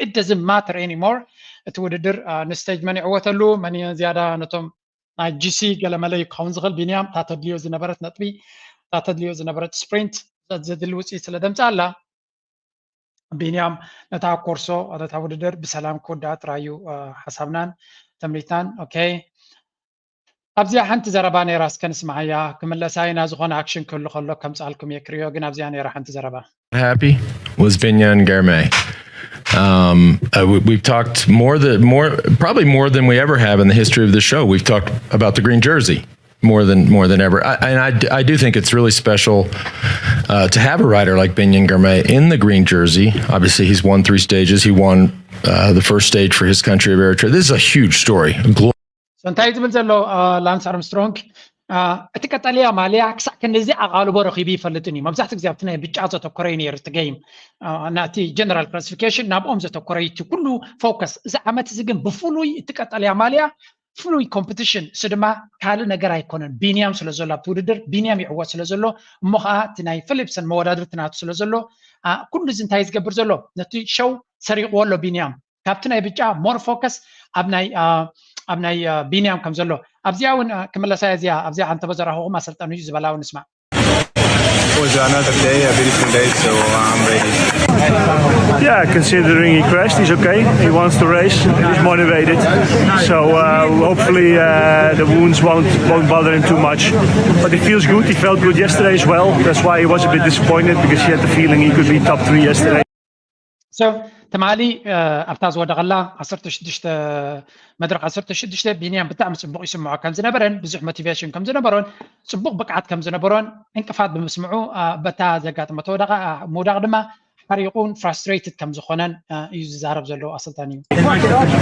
it doesn't matter anymore። እቲ ውድድር፣ አ፣ ንስቴጅ መን ይዕወተሉ፣ መን ዝያዳ ነቶም ናይ ጂ ሲ ገለመለ እዩ ክኸውን ዝኽእል። ቢንያም እታ ተድልዮ ዝነበረት ነጥቢ፣ እታ ተድልዮ ዝነበረት ስፕሪንት ዘድሊ ውፅኢት ስለ ደምፃ ኣላ። ቢንያም ነታ ኮርሶ፣ ነታ ውድድር ብሰላም ክውዳእ ጥራይ እዩ፣ አ፣ ሓሳብናን ተምኒትናን። ኦኬ፣ ኣብዚኣ ሓንቲ ዘረባ ነይራ፣ እስከ ንስምዓያ። ክምለሳ ኢና፣ ዝኾነ ኣክሽን ክህሉ ከሎ ከምፅኣልኩም እየ ክሪኦ፣ ግን ኣብዚኣ ነይራ ሓንቲ ዘረባ። Happy was Binyan Garme. Um, uh, we, we've talked more than more, probably more than we ever have in the history of the show. We've talked about the green jersey more than more than ever, I, and I, I do think it's really special uh, to have a rider like Binyan Garme in the green jersey. Obviously, he's won three stages. He won uh, the first stage for his country of Eritrea. This is a huge story. A glo- So እንታይ ዝብል ዘሎ፣ አ፣ ላንስ ኣርምስትሮንግ፣ አ፣ እቲ ቀጠልያ ማልያ ክሳዕ ክንድዚ ኣቓልቦ ረኺቡ ይፈልጥን እዩ። መብዛሕትኡ ግዜ ኣብቲ ናይ ብጫ ዘተኮረ እዩ ነይሩ እቲ ገይም፣ አ፣ ናቲ ጀነራል ክላሲፊኬሽን ናብኦም ዘተኮረ እዩ እቲ ኩሉ ፎከስ። እዚ ዓመት እዚ ግን ብፍሉይ እቲ ቀጠልያ ማልያ ፍሉይ ኮምፒቲሽን፣ እሱ ድማ ካልእ ነገር ኣይኮነን፣ ቢንያም ስለ ዘሎ ኣብቲ ውድድር ቢንያም ይዕወት ስለ ዘሎ፣ እሞ ከዓ እቲ ናይ ፊሊፕሰን መወዳድርቲ ናቱ ስለ ዘሎ፣ አ፣ ኩሉ እዚ እንታይ ዝገብር ዘሎ፣ ነቲ ሸው ሰሪቕዎ ኣሎ ቢንያም። ካብቲ ናይ ብጫ ሞር ፎከስ ኣብ ናይ፣ አ፣ ኣብ ናይ፣ አ፣ ቢንያም ከም ዘሎ ኣብዚኣ እውን፣ አ፣ ክምለሳ እየ። እዚኣ ኣብዚኣ ሓንቲ በዘራኹኹም ኣሰልጠኑ እዩ ዝበላ እውን ንስማዕ። It was another day, a beautiful day, so I'm ready. Yeah, considering he crashed, he's okay. He wants to race. He's motivated. So uh, hopefully uh, the wounds won't won't bother him too much. But he feels good. He felt good yesterday as well. That's why he was a bit disappointed, because he had the feeling he could be top three yesterday. So ትማሊ፣ አ፣ ኣብታ ዝወደቐላ ዓሰርተ ሽዱሽተ፣ መድረኽ ዓሰርተ ሽዱሽተ፣ ቢንያም ብጣዕሚ ጽቡቕ ይስምዖ ከም ዝነበረን ብዙሕ ሞቲቬሽን ከም ዝነበሮን ጽቡቕ ብቕዓት ከም ዝነበሮን ዕንቅፋት ብምስምዑ፣ አ፣ በታ ዘጋጠመቶ ወደቓ፣ አ፣ ምውዳቕ ድማ ሓሪቑን ፍራስትሬትድ ከም ዝኾነን፣ አ፣ እዩ ዝዛረብ ዘሎ ኣሰልጣኒ እዩ።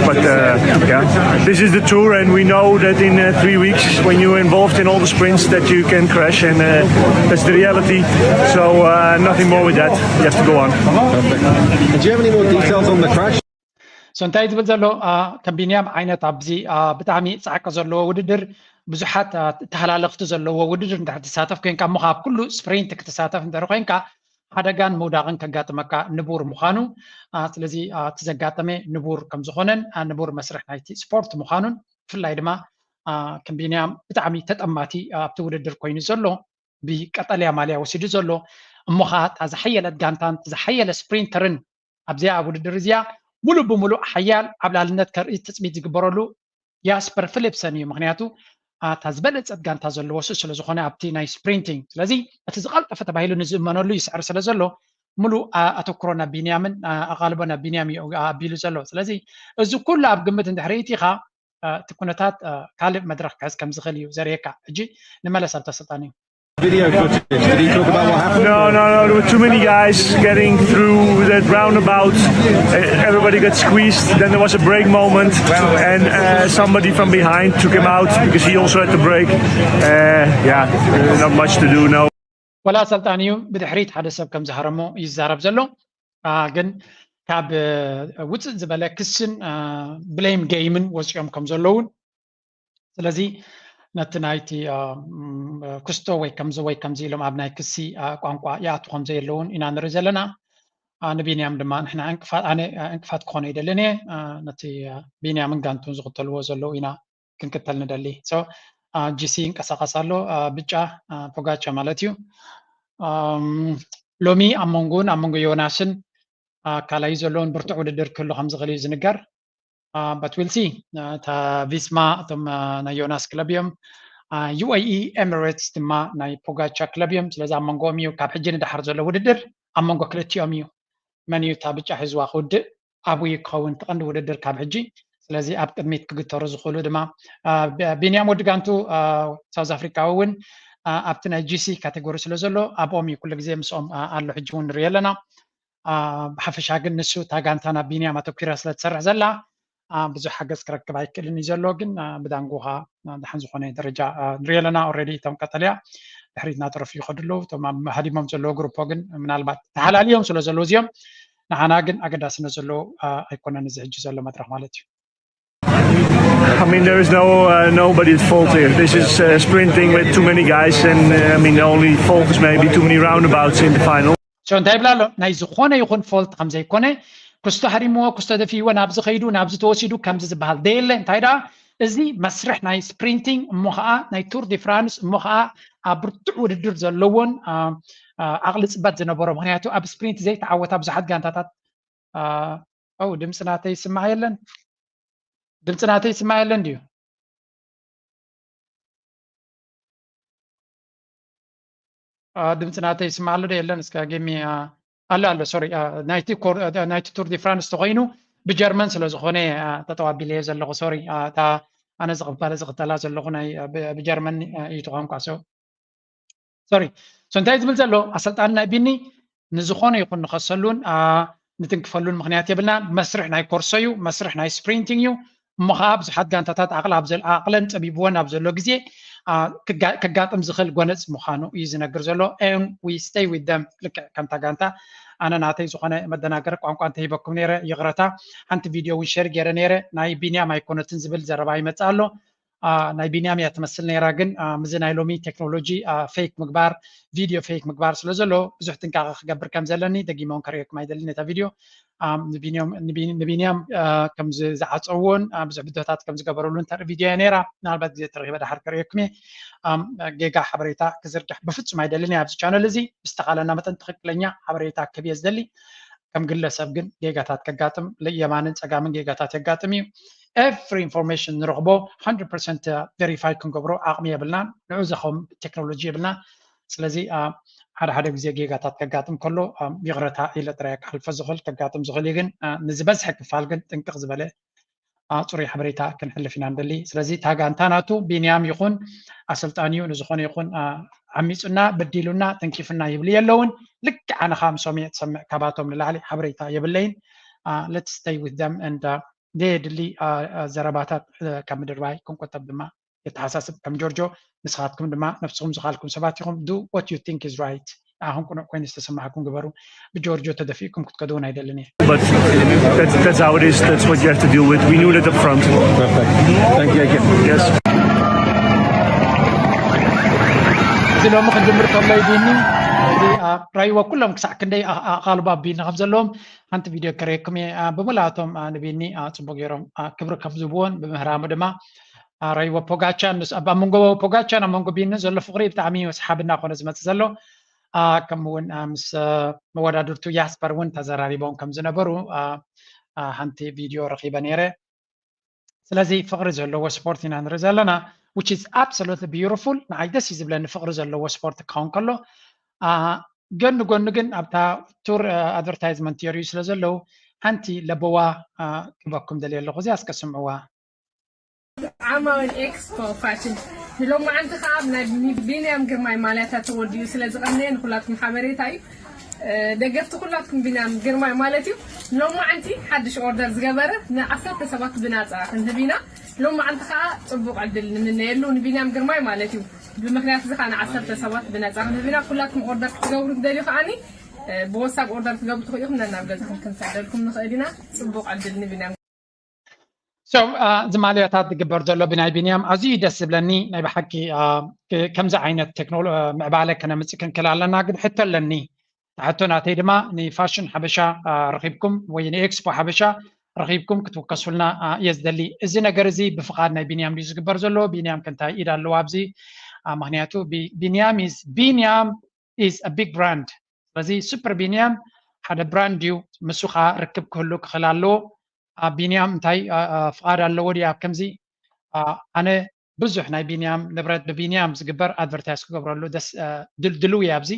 But uh, yeah, this is the tour, and we know that in uh, three weeks, when you're involved in all the sprints, that you can crash, and uh, that's the reality. So uh, nothing more with that. You have to go on. Do you have any more details on the crash? So እንታይ ዝብል ዘሎ፣ አ፣ ከም ቢንያም ዓይነት ኣብዚ፣ አ፣ ብጣዕሚ ፃዕቂ ዘለዎ ውድድር፣ ብዙሓት፣ አ፣ ተሃላለኽቲ ዘለዎ ውድድር እንድሕር ትሳተፍ ኮይንካ፣ እሞ ካብ ኩሉ ስፕሪንት ክትሳተፍ እንድሕር ኮይንካ ሓደጋን ምውዳቕን ከጋጥመካ ንቡር ምዃኑ፣ አ፣ ስለዚ፣ አ፣ እቲ ዘጋጠመ ንቡር ከም ዝኾነን፣ አ፣ ንቡር መስርሕ ናይቲ ስፖርት ምዃኑን፣ ብፍላይ ድማ፣ አ፣ ከም ቢንያም ብጣዕሚ ተጠማቲ፣ አ፣ ኣብቲ ውድድር ኮይኑ ዘሎ፣ ብቀጠልያ ማልያ ወሲዱ ዘሎ፣ እሞ ኸዓ እታ ዝሓየለት ጋንታን እቲ ዝሓየለ ስፕሪንተርን ኣብዚኣ ኣብ ውድድር እዚኣ ሙሉእ ብሙሉእ ሓያል ዓብላልነት ከርኢ ትፅቢት ዝግበረሉ ያስፐር ፊሊፕሰን እዩ። ምኽንያቱ፣ አ፣ እታ ዝበለፀት ጋንታ ዘለዎ እሱ ስለ ዝኾነ ኣብቲ ናይ ስፕሪንቲንግ። ስለዚ እቲ ዝቐልጠፈ ተባሂሉ ንዝእመነሉ ይስዕር ስለ ዘሎ፣ ሙሉእ፣ አ፣ ኣተኩሮ ናብ ቢንያምን፣ አ፣ ኣቓልቦ ናብ ቢንያም እዩ ኣቢሉ ዘሎ። ስለዚ እዚ ኩሉ ኣብ ግምት እንድሕር ኣእቲኻ፣ አ፣ እቲ ኩነታት፣ አ፣ ካልእ መድረኽ ክሕዝ ከም ዝኽእል እዩ ዘርእየካ። ሕጂ ንመለስ ኣብታ ኣሰልጣኒ። Video footage. Did he talk about what happened? No, no, no. There were too many guys getting through that roundabout. Uh, Everybody got squeezed. Then there was a brake moment, and uh, somebody from behind took him out because he also had to brake. Uh, yeah, uh, not much to do now. ወላ ኣሰልጣኒ እዩ ብድሕሪት ሓደ ሰብ ከም ዝሃረሞ ይዛረብ ዘሎ። አ፣ ግን ካብ፣ እ፣ ውፅእ ዝበለ ክስን፣ አ፣ ብሌም ገይምን ወፂኦም ከም ዘለውን፣ ስለዚ ነቲ ናይቲ፣ አ፣ ም፣ ክስቶ ወይ ከምዚ ወይ ከምዚ ኢሎም ኣብ ናይ ክሲ፣ አ፣ ቋንቋ ይኣቱ ከም ዘየለውን ኢና ንርኢ ዘለና። አ፣ ንቢንያም ድማ ንሕና ዕንቅፋት፣ ኣነ፣ አ፣ ዕንቅፋት ክኾነ ይደልን እየ። አ፣ ነቲ፣ አ፣ ቢንያምን ጋንቱን ዝኽተልዎ ዘለዉ ኢና ክንክተል ንደሊ። So፣ አ፣ ጂ ሲ ይንቀሳቐስ ኣሎ፣ አ፣ ብጫ፣ አ፣ ፖጋቻ ማለት እዩ። ኣም፣ ሎሚ ኣብ መንጎን ኣብ መንጎ ዮናስን፣ አ፣ ካልኣይ ዘለውን ብርቱዕ ውድድር ክህሉ ከም ዝኽእል እዩ ዝንገር። አ፣ but we'll see። አ፣ እታ ቪስማ እቶም፣ አ፣ ናይ ዮናስ ክለብ እዮም። አ፣ ዩ ኤ ኢ ኤሚሬትስ ድማ ናይ ፖጋቻ ክለብ እዮም። ስለዚ ኣብ መንጎኦም እዩ ካብ ሕጂ ንደሓር ዘሎ ውድድር፣ ኣብ መንጎ ክልቲኦም እዩ። መን እዩ እታ ብጫ ሒዝዋ ክውድእ ኣብኡ እዩ ክኸውን እቲ ቀንዲ ውድድር ካብ ሕጂ። ስለዚ ኣብ ቅድሚት ክግተሩ ዝኽእሉ ድማ፣ አ፣ ቢ-፣ ቢንያም ወዲ ጋንቱ፣ አ፣ ሳውዝ ኣፍሪካዊ እውን፣ አ፣ ኣብቲ ናይ ጂ ሲ ካቴጎሪ ስለ ዘሎ ኣብኦም እዩ ኩሉ ግዜ ምስኦም፣ አ፣ ኣሎ። ሕጂ እውን ንሪኦ ኣለና። አ፣ ብሓፈሻ ግን ንሱ እታ ጋንታ ናብ ቢንያም ኣተኲራ ስለ ትሰርሕ ዘላ፣ አ፣ ብዙሕ ሓገዝ ክረክብ ኣይክእልን እዩ ዘሎ። ግን፣ አ፣ ብዳንጎኻ፣ አ፣ ደሓን ዝኾነ ደረጃ፣ አ፣ ንሪኦ ኣለና። ኦልሬዲ እቶም ቀጠልያ ድሕሪት እናጠረፉ ይኸዱ ኣለዉ። እቶም ኣብ ሃዲሞም ዘለዉ ግሩፖ ግን ምናልባት ተሓላልዮም ስለ ዘለዉ እዚኦም ንዓና ግን ኣገዳስነት ዘለዎ ኣይኮነን እዚ ሕጂ ዘሎ መድረክ ማለት እዩ። I mean, there is no uh, nobody's fault here. This is uh, sprinting with too many guys, and uh, I mean, the only fault is maybe too many roundabouts in the final. So እንታይ ይብላ ኣሎ? ናይ ዝኾነ ይኹን ፎልት ከም ዘይኮነ፣ ክስቶ ሃሪምዎ፣ ክስቶ ደፊእዎ፣ ናብዚ ከይዱ፣ ናብዚ ተወሲዱ ከምዚ ዝበሃል ደየለ። እንታይ ደኣ፣ እዚ መስርሕ ናይ ስፕሪንቲንግ እሞ ኸዓ ናይ ቱር ዲ ፍራንስ እሞ ኸዓ ኣብ ብርቱዕ ውድድር ዘለዎን ዓቕሊ ፅበት ዝነበሮ፣ ምክንያቱ ኣብ ስፕሪንት ዘይተዓወታ ብዙሓት ጋንታታት። ው ድምፂ ናተይ ይስማዕ የለን? ድምፂ ናተይ ይስማዕ የለን ድዩ? ድምፂ ናተይ ይስማዕ ኣሎ ዶ የለን? እስከ ጌሚ ኣሎ ኣሎ ሶሪ ናይቲ ቱር ዲ ፍራንስ ተኮይኑ ብጀርመን ስለ ዝኾነ ተጠዋቢለዮ ዘለኹ ሶሪ። እታ ኣነ ዝቕበለ ዝኽተላ ዘለኹ ናይ ብጀርመን እዩ ተቋንቋ። ሶሪ እንታይ ዝብል ዘሎ ኣሰልጣኒ ናይ ቢኒ ንዝኾነ ይኹን ንኸሰሉን ንትንክፈሉን ምክንያት የብልናን። መስርሕ ናይ ኮርሶ እዩ፣ መስርሕ ናይ ስፕሪንቲንግ እዩ። እሞ ከዓ ብዙሓት ጋንታታት ዓቕለን ጠቢብወን ኣብ ዘሎ ግዜ ከጋጥም ዝኽእል ጎነፅ ምዃኑ እዩ ዝነግር ዘሎ። And we stay with them። ልክዕ ከምታ ጋንታ ኣነ ናተይ ዝኾነ መደናገሪ ቋንቋ እንተሂበኩም ነይረ ይቕረታ። ሓንቲ ቪድዮ እውን ሸር ገይረ ነይረ። ናይ ቢንያም ኣይኮነትን ዝብል ዘረባ ይመፅእ ኣሎ። ናይ ቢንያም እያ ትመስል ነይራ፣ ግን ምዚ ናይ ሎሚ ቴክኖሎጂ ፌክ ምግባር፣ ቪድዮ ፌክ ምግባር ስለ ዘሎ ብዙሕ ጥንቃቐ ክገብር ከም ዘለኒ ደጊመ እውን ከርእየኩም ኣይደልን ነታ ቪድዮ። ንቢንያም ከም ዝዓፀውዎን ብዙሕ ብድሆታት ከም ዝገበረሉን ተርኢ ቪድዮ እያ ነይራ። ምናልባት ግዜ ተረኪበ ድሓር ከርእየኩም እየ። ጌጋ ሓበሬታ ክዝርግሕ ብፍፁም ኣይደልን እየ ኣብዚ ቻነል እዚ። ብዝተኻለና መጠን ትኽክለኛ ሓበሬታ ክህብ እየ ዝደሊ። ከም ግለሰብ ግን ጌጋታት ከጋጥም የማንን ፀጋምን ጌጋታት የጋጥም እዩ። Every information ንረኽቦ hundred percent verify ክንገብሮ ዓቕሚ የብልናን። ንዑ ዘኸም ቴክኖሎጂ የብልና። ስለዚ ሓደ ሓደ ግዜ ጌጋታት ከጋጥም ከሎ ይቕረታ ኢለ ጥራይ ክሓልፎ ዝኽእል። ከጋጥም ዝኽእል እዩ፣ ግን ንዝበዝሐ ክፋል ግን ጥንቅቕ ዝበለ ፅሩይ ሓበሬታ ክንሕልፍ ኢና ንደሊ። ስለዚ እታ ጋንታ ናቱ ቢንያም ይኹን ኣሰልጣኒኡ ንዝኾነ ይኹን ዓሚፁና በዲሉና ተንኪፉና ይብሉ የለውን። ልክዕ ኣነ ከዓ ምሶም እየ ትሰምዕ፣ ካባቶም ንላዕሊ ሓበሬታ የብለይን። Let's stay with them and ዘየድሊ ዘረባታት ካብ ምድርባይ ክንቆጠብ ድማ የተሓሳስብ። ከም ጆርጆ ንስኻትኩም ድማ ነብስኹም ዝኻልኩም ሰባት ኢኹም። Do what you think is right። ንዓኹም ቅኑዕ ኮይኑ ዝተሰማዕኩም ግበሩ። ብጆርጆ ተደፊእኩም ክትከዱ እውን ኣይደልን እየ። But that's, that's how it is. That's what you have to deal with. We knew that up front. Perfect. Thank you again. Yes. እዚ ሎሚ ክጅምር ከሎ ቢኒ እዚ ራይዎ ኩሎም ክሳዕ ክንደይ ኣቓልቦ ኣብ ቢኒ ከም ዘለዎም ሓንቲ ቪድዮ ከርእየኩም እየ። ብሙላቶም ንቢኒ ፅቡቅ ገይሮም ክብሪ ከም ዝብዎን ብምህራሙ ድማ ራይዎ ፖጋቻ ኣብ መንጎ ፖጋቻን ኣብ መንጎ ቢኒ ዘሎ ፍቅሪ ብጣዕሚ ሰሓቢ እናኮነ ዝመፅእ ዘሎ። ከምኡ እውን ምስ መወዳድርቱ ያስፐር እውን ተዘራሪቦም ከም ዝነበሩ ሓንቲ ቪድዮ ረኪበ ነይረ። ስለዚ ፍቅሪ ዘለዎ ስፖርት ኢና ንርኢ ዘለና፣ which is absolutely beautiful። ንዓይ ደስ እዩ ዝብለኒ ፍቅሪ ዘለዎ ስፖርት ክኸውን ከሎ። ጎኒ ጎኒ ግን ኣብታ ቱር ኣድቨርታይዝመንት የርእዩ ስለ ዘለዉ ሓንቲ ለበዋ ክበኩም ደልየ ኣለኹ፣ እዚኣ እስከ ስምዕዋ። ዓማዊል ኤክስፖ ፋሽን ንሎማዓንቲ ከዓ ናይ ቢንያም ግርማይ ማልያታት ተወዲኡ ስለ ዝቐነየ ንኩላትኩም ሓበሬታ እዩ። ደገፍቲ ኩላትኩም ቢንያም ግርማይ ማለት እዩ። ሎማዓንቲ ሓድሽ ኦርደር ዝገበረ ንዓሰርተ ሰባት ብናፃ ክንህብ ኢና። ሎማዓንቲ ከዓ ፅቡቕ ዕድል ንምነየሉ ንቢንያም ግርማይ ማለት እዩ። ብምክንያት እዚ ከዓ ንዓሰርተ ሰባት ብነፃ ክንህብ ኢና። ኩላትኩም ኦርደር ክትገብሩ ትደልዩ ከዓኒ ብወሳብ ኦርደር ትገብሩ ትኽእሉ ኢኹም። ነናብ ገዛኹም ክንሰደልኩም ንኽእል ኢና። ፅቡቕ ዕድል ንቢንያም። So እዚ ማልያታት ዝግበር ዘሎ ብናይ ቢንያም ኣዝዩ ደስ ዝብለኒ ናይ ብሓቂ። ከምዚ ዓይነት ቴክኖሎ ምዕባለ ከነምፅእ ክንክእል ኣለና፣ ግን ሕቶ ኣለኒ። ሕቶ ናተይ ድማ ንፋሽን ሓበሻ ረኺብኩም ወይ ንኤክስፖ ሓበሻ ረኺብኩም ክትውከሱልና እየ ዝደሊ። እዚ ነገር እዚ ብፍቓድ ናይ ቢንያም ድዩ ዝግበር ዘሎ? ቢንያም ከ እንታይ ኢድ ኣለዎ ኣብዚ? ምክንያቱ ቢንያም is ቢንያም is a big brand። ስለዚ ሱፐር ቢንያም ሓደ ብራንድ እዩ። ምስ ርክብ ክህሉ ክኽእል ኣለዎ። ቢንያም እንታይ ፍቓድ ኣለዎ ድዩ ኣብ ከምዚ? ኣነ ብዙሕ ናይ ቢንያም ንብረት ብቢንያም ዝግበር ኣድቨርታይዝ ክገብረሉ ደስ ድልው እየ። ኣብዚ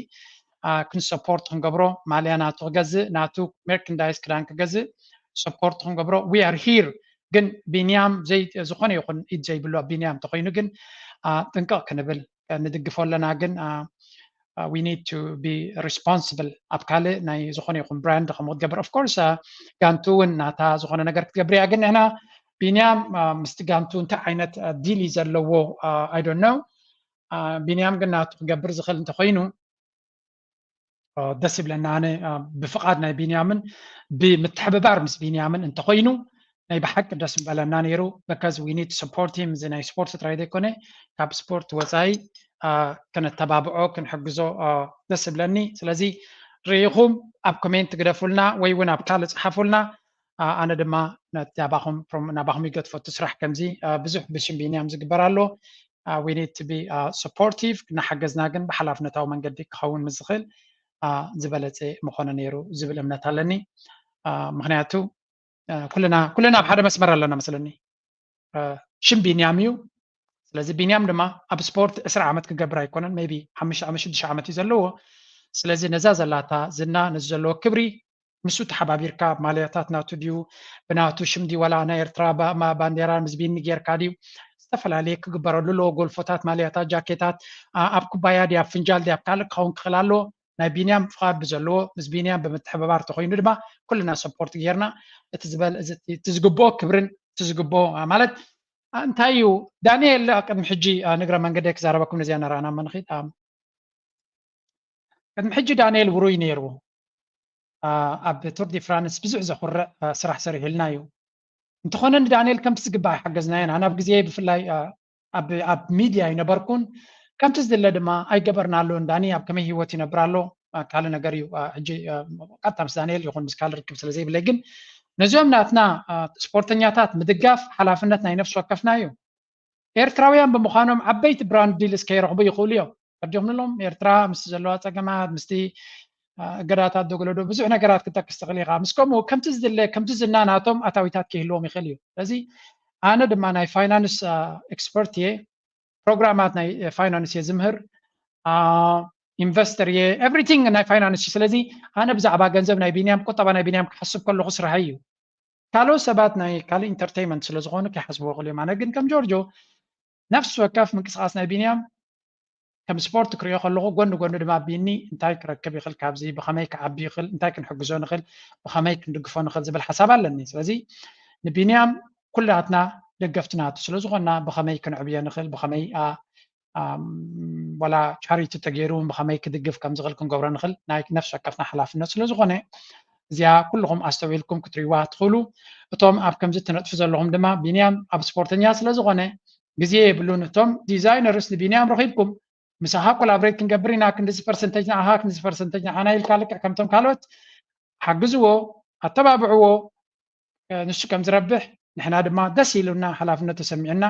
ክንሰፖርት ክንገብሮ ማልያ ናቱ ክገዝእ ናቱ ሜርክንዳይዝ ክዳን ክገዝእ ሰፖርት ክንገብሮ we are here። ግን ቢንያም ዝኾነ ይኹን ኢድ ዘይብሉ ኣብ ቢንያም እንተኮይኑ ግን ጥንቅቕ ክንብል ንድግፎ ኣለና። ግን we need to be responsible ኣብ ካልእ ናይ ዝኾነ ይኹን ብራንድ ከም ክትገብር of course ጋንቱ እውን ናታ ዝኾነ ነገር ክትገብር እያ። ግን ንሕና ቢንያም ምስቲ ጋንቱ እንታይ ዓይነት ዲል እዩ ዘለዎ? I don't know። ቢንያም ግን ናቱ ክገብር ዝኽእል እንተኮይኑ ደስ ይብለና። ኣነ ብፍቓድ ናይ ቢንያምን ብምትሕብባር ምስ ቢንያምን እንተኾይኑ ናይ ብሓቂ ደስ ምበለና ነይሩ። Because we need support him። እዚ ናይ ስፖርት ጥራይ ዘይኮነ ካብ ስፖርት ወፃኢ ከነተባብዖ ክንሕግዞ ደስ ይብለኒ። ስለዚ ርኢኹም ኣብ ኮሜንት ግደፉልና ወይ እውን ኣብ ካልእ ፀሓፉልና። ኣነ ድማ ናባኹም ይገድፎ እቲ ስራሕ ከምዚ ብዙሕ ብሽም ቢንያም ዝግበር ኣሎ። We need to be supportive። እናሓገዝና ግን ብሓላፍነታዊ መንገዲ ክኸውን ምስ ዝኽእል ዝበለፀ ምኾነ ነይሩ ዝብል እምነት ኣለኒ። ምክንያቱ ኩልና ኩልና ኣብ ሓደ መስመር ኣለና መስለኒ። ሽም ቢንያም እዩ። ስለዚ ቢንያም ድማ ኣብ ስፖርት ዕስራ ዓመት ክገብር ኣይኮነን፣ maybe ሓሙሽተ ዓመት ሽዱሽተ ዓመት እዩ ዘለዎ። ስለዚ ነዛ ዘላታ ዝና፣ ነዚ ዘለዎ ክብሪ ምስኡ ተሓባቢርካ ማልያታት ናቱ ድዩ ብናቱ ሽም ድዩ ዋላ ናይ ኤርትራ ባንዴራ ምስ ቢኒ ጌርካ ድዩ ዝተፈላለየ ክግበረሉ ኣለዎ። ጎልፎታት፣ ማልያታት፣ ጃኬታት ኣብ ኩባያ ድዩ ኣብ ፍንጃል ድዩ ኣብ ካልእ ክኸውን ክኽእል ኣለዎ። ናይ ቢንያም ፍቓድ ብዘለዎ ምስ ቢንያም ብምትሕብባር ተኾይኑ ድማ ኩልና ሰፖርት ጌርና እቲ ዝበል እቲ ዝግብኦ ክብርን እቲ ዝግብኦ ማለት እንታይ እዩ ዳንኤል ቅድሚ ሕጂ ንግረ መንገዲ ክዛረበኩም ነዚያ ነራና መንኺድ ቅድሚ ሕጂ ዳንኤል ውሩይ ነይሩ ኣብ ቱር ዲ ፍራንስ ብዙሕ ዘኹርዕ ስራሕ ሰሪሑልና እዩ። እንተኾነ ንዳንኤል ከምቲ ዝግባእ ኣይሓገዝናዮን። ኣነ ኣብ ግዜ ብፍላይ ኣብ ሚድያ ኣይነበርኩን። ከምቲ ዝድለ ድማ ኣይገበርናሉን። ዳኒ ኣብ ከመይ ህይወት ይነብር ኣሎ ካልእ ነገር እዩ። ሕጂ ቀጥታ ምስ ዳንኤል ይኹን ምስ ካልእ ርክብ ስለ ዘይብለይ ግን ነዚኦም ናትና ስፖርተኛታት ምድጋፍ ሓላፍነት ናይ ነፍሲ ወከፍና እዩ። ኤርትራውያን ብምዃኖም ዓበይቲ ብራንድ ዲልስ ከይረኽቡ ይኽእሉ እዮም። ቀዲኹም ንሎም ኤርትራ ምስ ዘለዋ ጸገማት ምስቲ እገዳታት ዶ ገለዶ ብዙሕ ነገራት ክጠቅስ ትኽእል ኢኻ። ምስ ከምኡ ከምቲ ዝድለ ከምቲ ዝና ናቶም ኣታዊታት ክህልዎም ይኽእል እዩ። ስለዚ ኣነ ድማ ናይ ፋይናንስ ኤክስፐርት እየ። ፕሮግራማት ናይ ፋይናንስ እየ ዝምህር። ኢንቨስተር እየ። ኤቭሪቲንግ ናይ ፋይናንስ እዩ። ስለዚ ኣነ ብዛዕባ ገንዘብ ናይ ቢንያም ቁጠባ ናይ ቢንያም ክሓስብ ከለኹ ስራሐይ እዩ። ካልኦት ሰባት ናይ ካልእ ኢንተርቴይመንት ስለ ዝኾኑ ከይሓስብዎ ይኽእሉ እዮም። ኣነ ግን ከም ጆርጆ ነፍሲ ወከፍ ምንቅስቓስ ናይ ቢንያም ከም ስፖርት ክሪኦ ከለኹ ጎኒ ጎኒ ድማ ቢኒ እንታይ ክረክብ ይኽእል ካብዚ ብኸመይ ክዓቢ ይኽእል እንታይ ክንሕግዞ ንኽእል ብኸመይ ክንድግፎ ንኽእል ዝብል ሓሳብ ኣለኒ። ስለዚ ንቢንያም ኩላትና ደገፍቲ ናቱ ስለ ዝኾንና ብኸመይ ክንዕብዮ ንኽእል ብኸመይ ዋላ ቻሪቲ ተገይሩ ብኸመይ ክድግፍ ከም ዝኽእል ክንገብሮ ንኽእል ናይ ነፍሲ ወከፍና ሓላፍነት ስለ ዝኾነ እዚኣ ኩልኹም ኣስተውዒልኩም ክትሪዋ ትኽእሉ። እቶም ኣብ ከምዚ ትነጥፉ ዘለኹም ድማ ቢንያም ኣብ ስፖርተኛ ስለ ዝኾነ ግዜ የብሉን። እቶም ዲዛይነርስ ንቢንያም ረኺብኩም ምሳኻ ኮላብሬት ክንገብር ኢና ክንዲዚ ፐርሰንተጅ ንዓኻ ክንዲዚ ፐርሰንተጅ ንዓና ኢልካ ልክዕ ከምቶም ካልኦት ሓግዝዎ፣ ኣተባብዕዎ። ንሱ ከም ዝረብሕ ንሕና ድማ ደስ ኢሉና ሓላፍነት ተሰሚዑና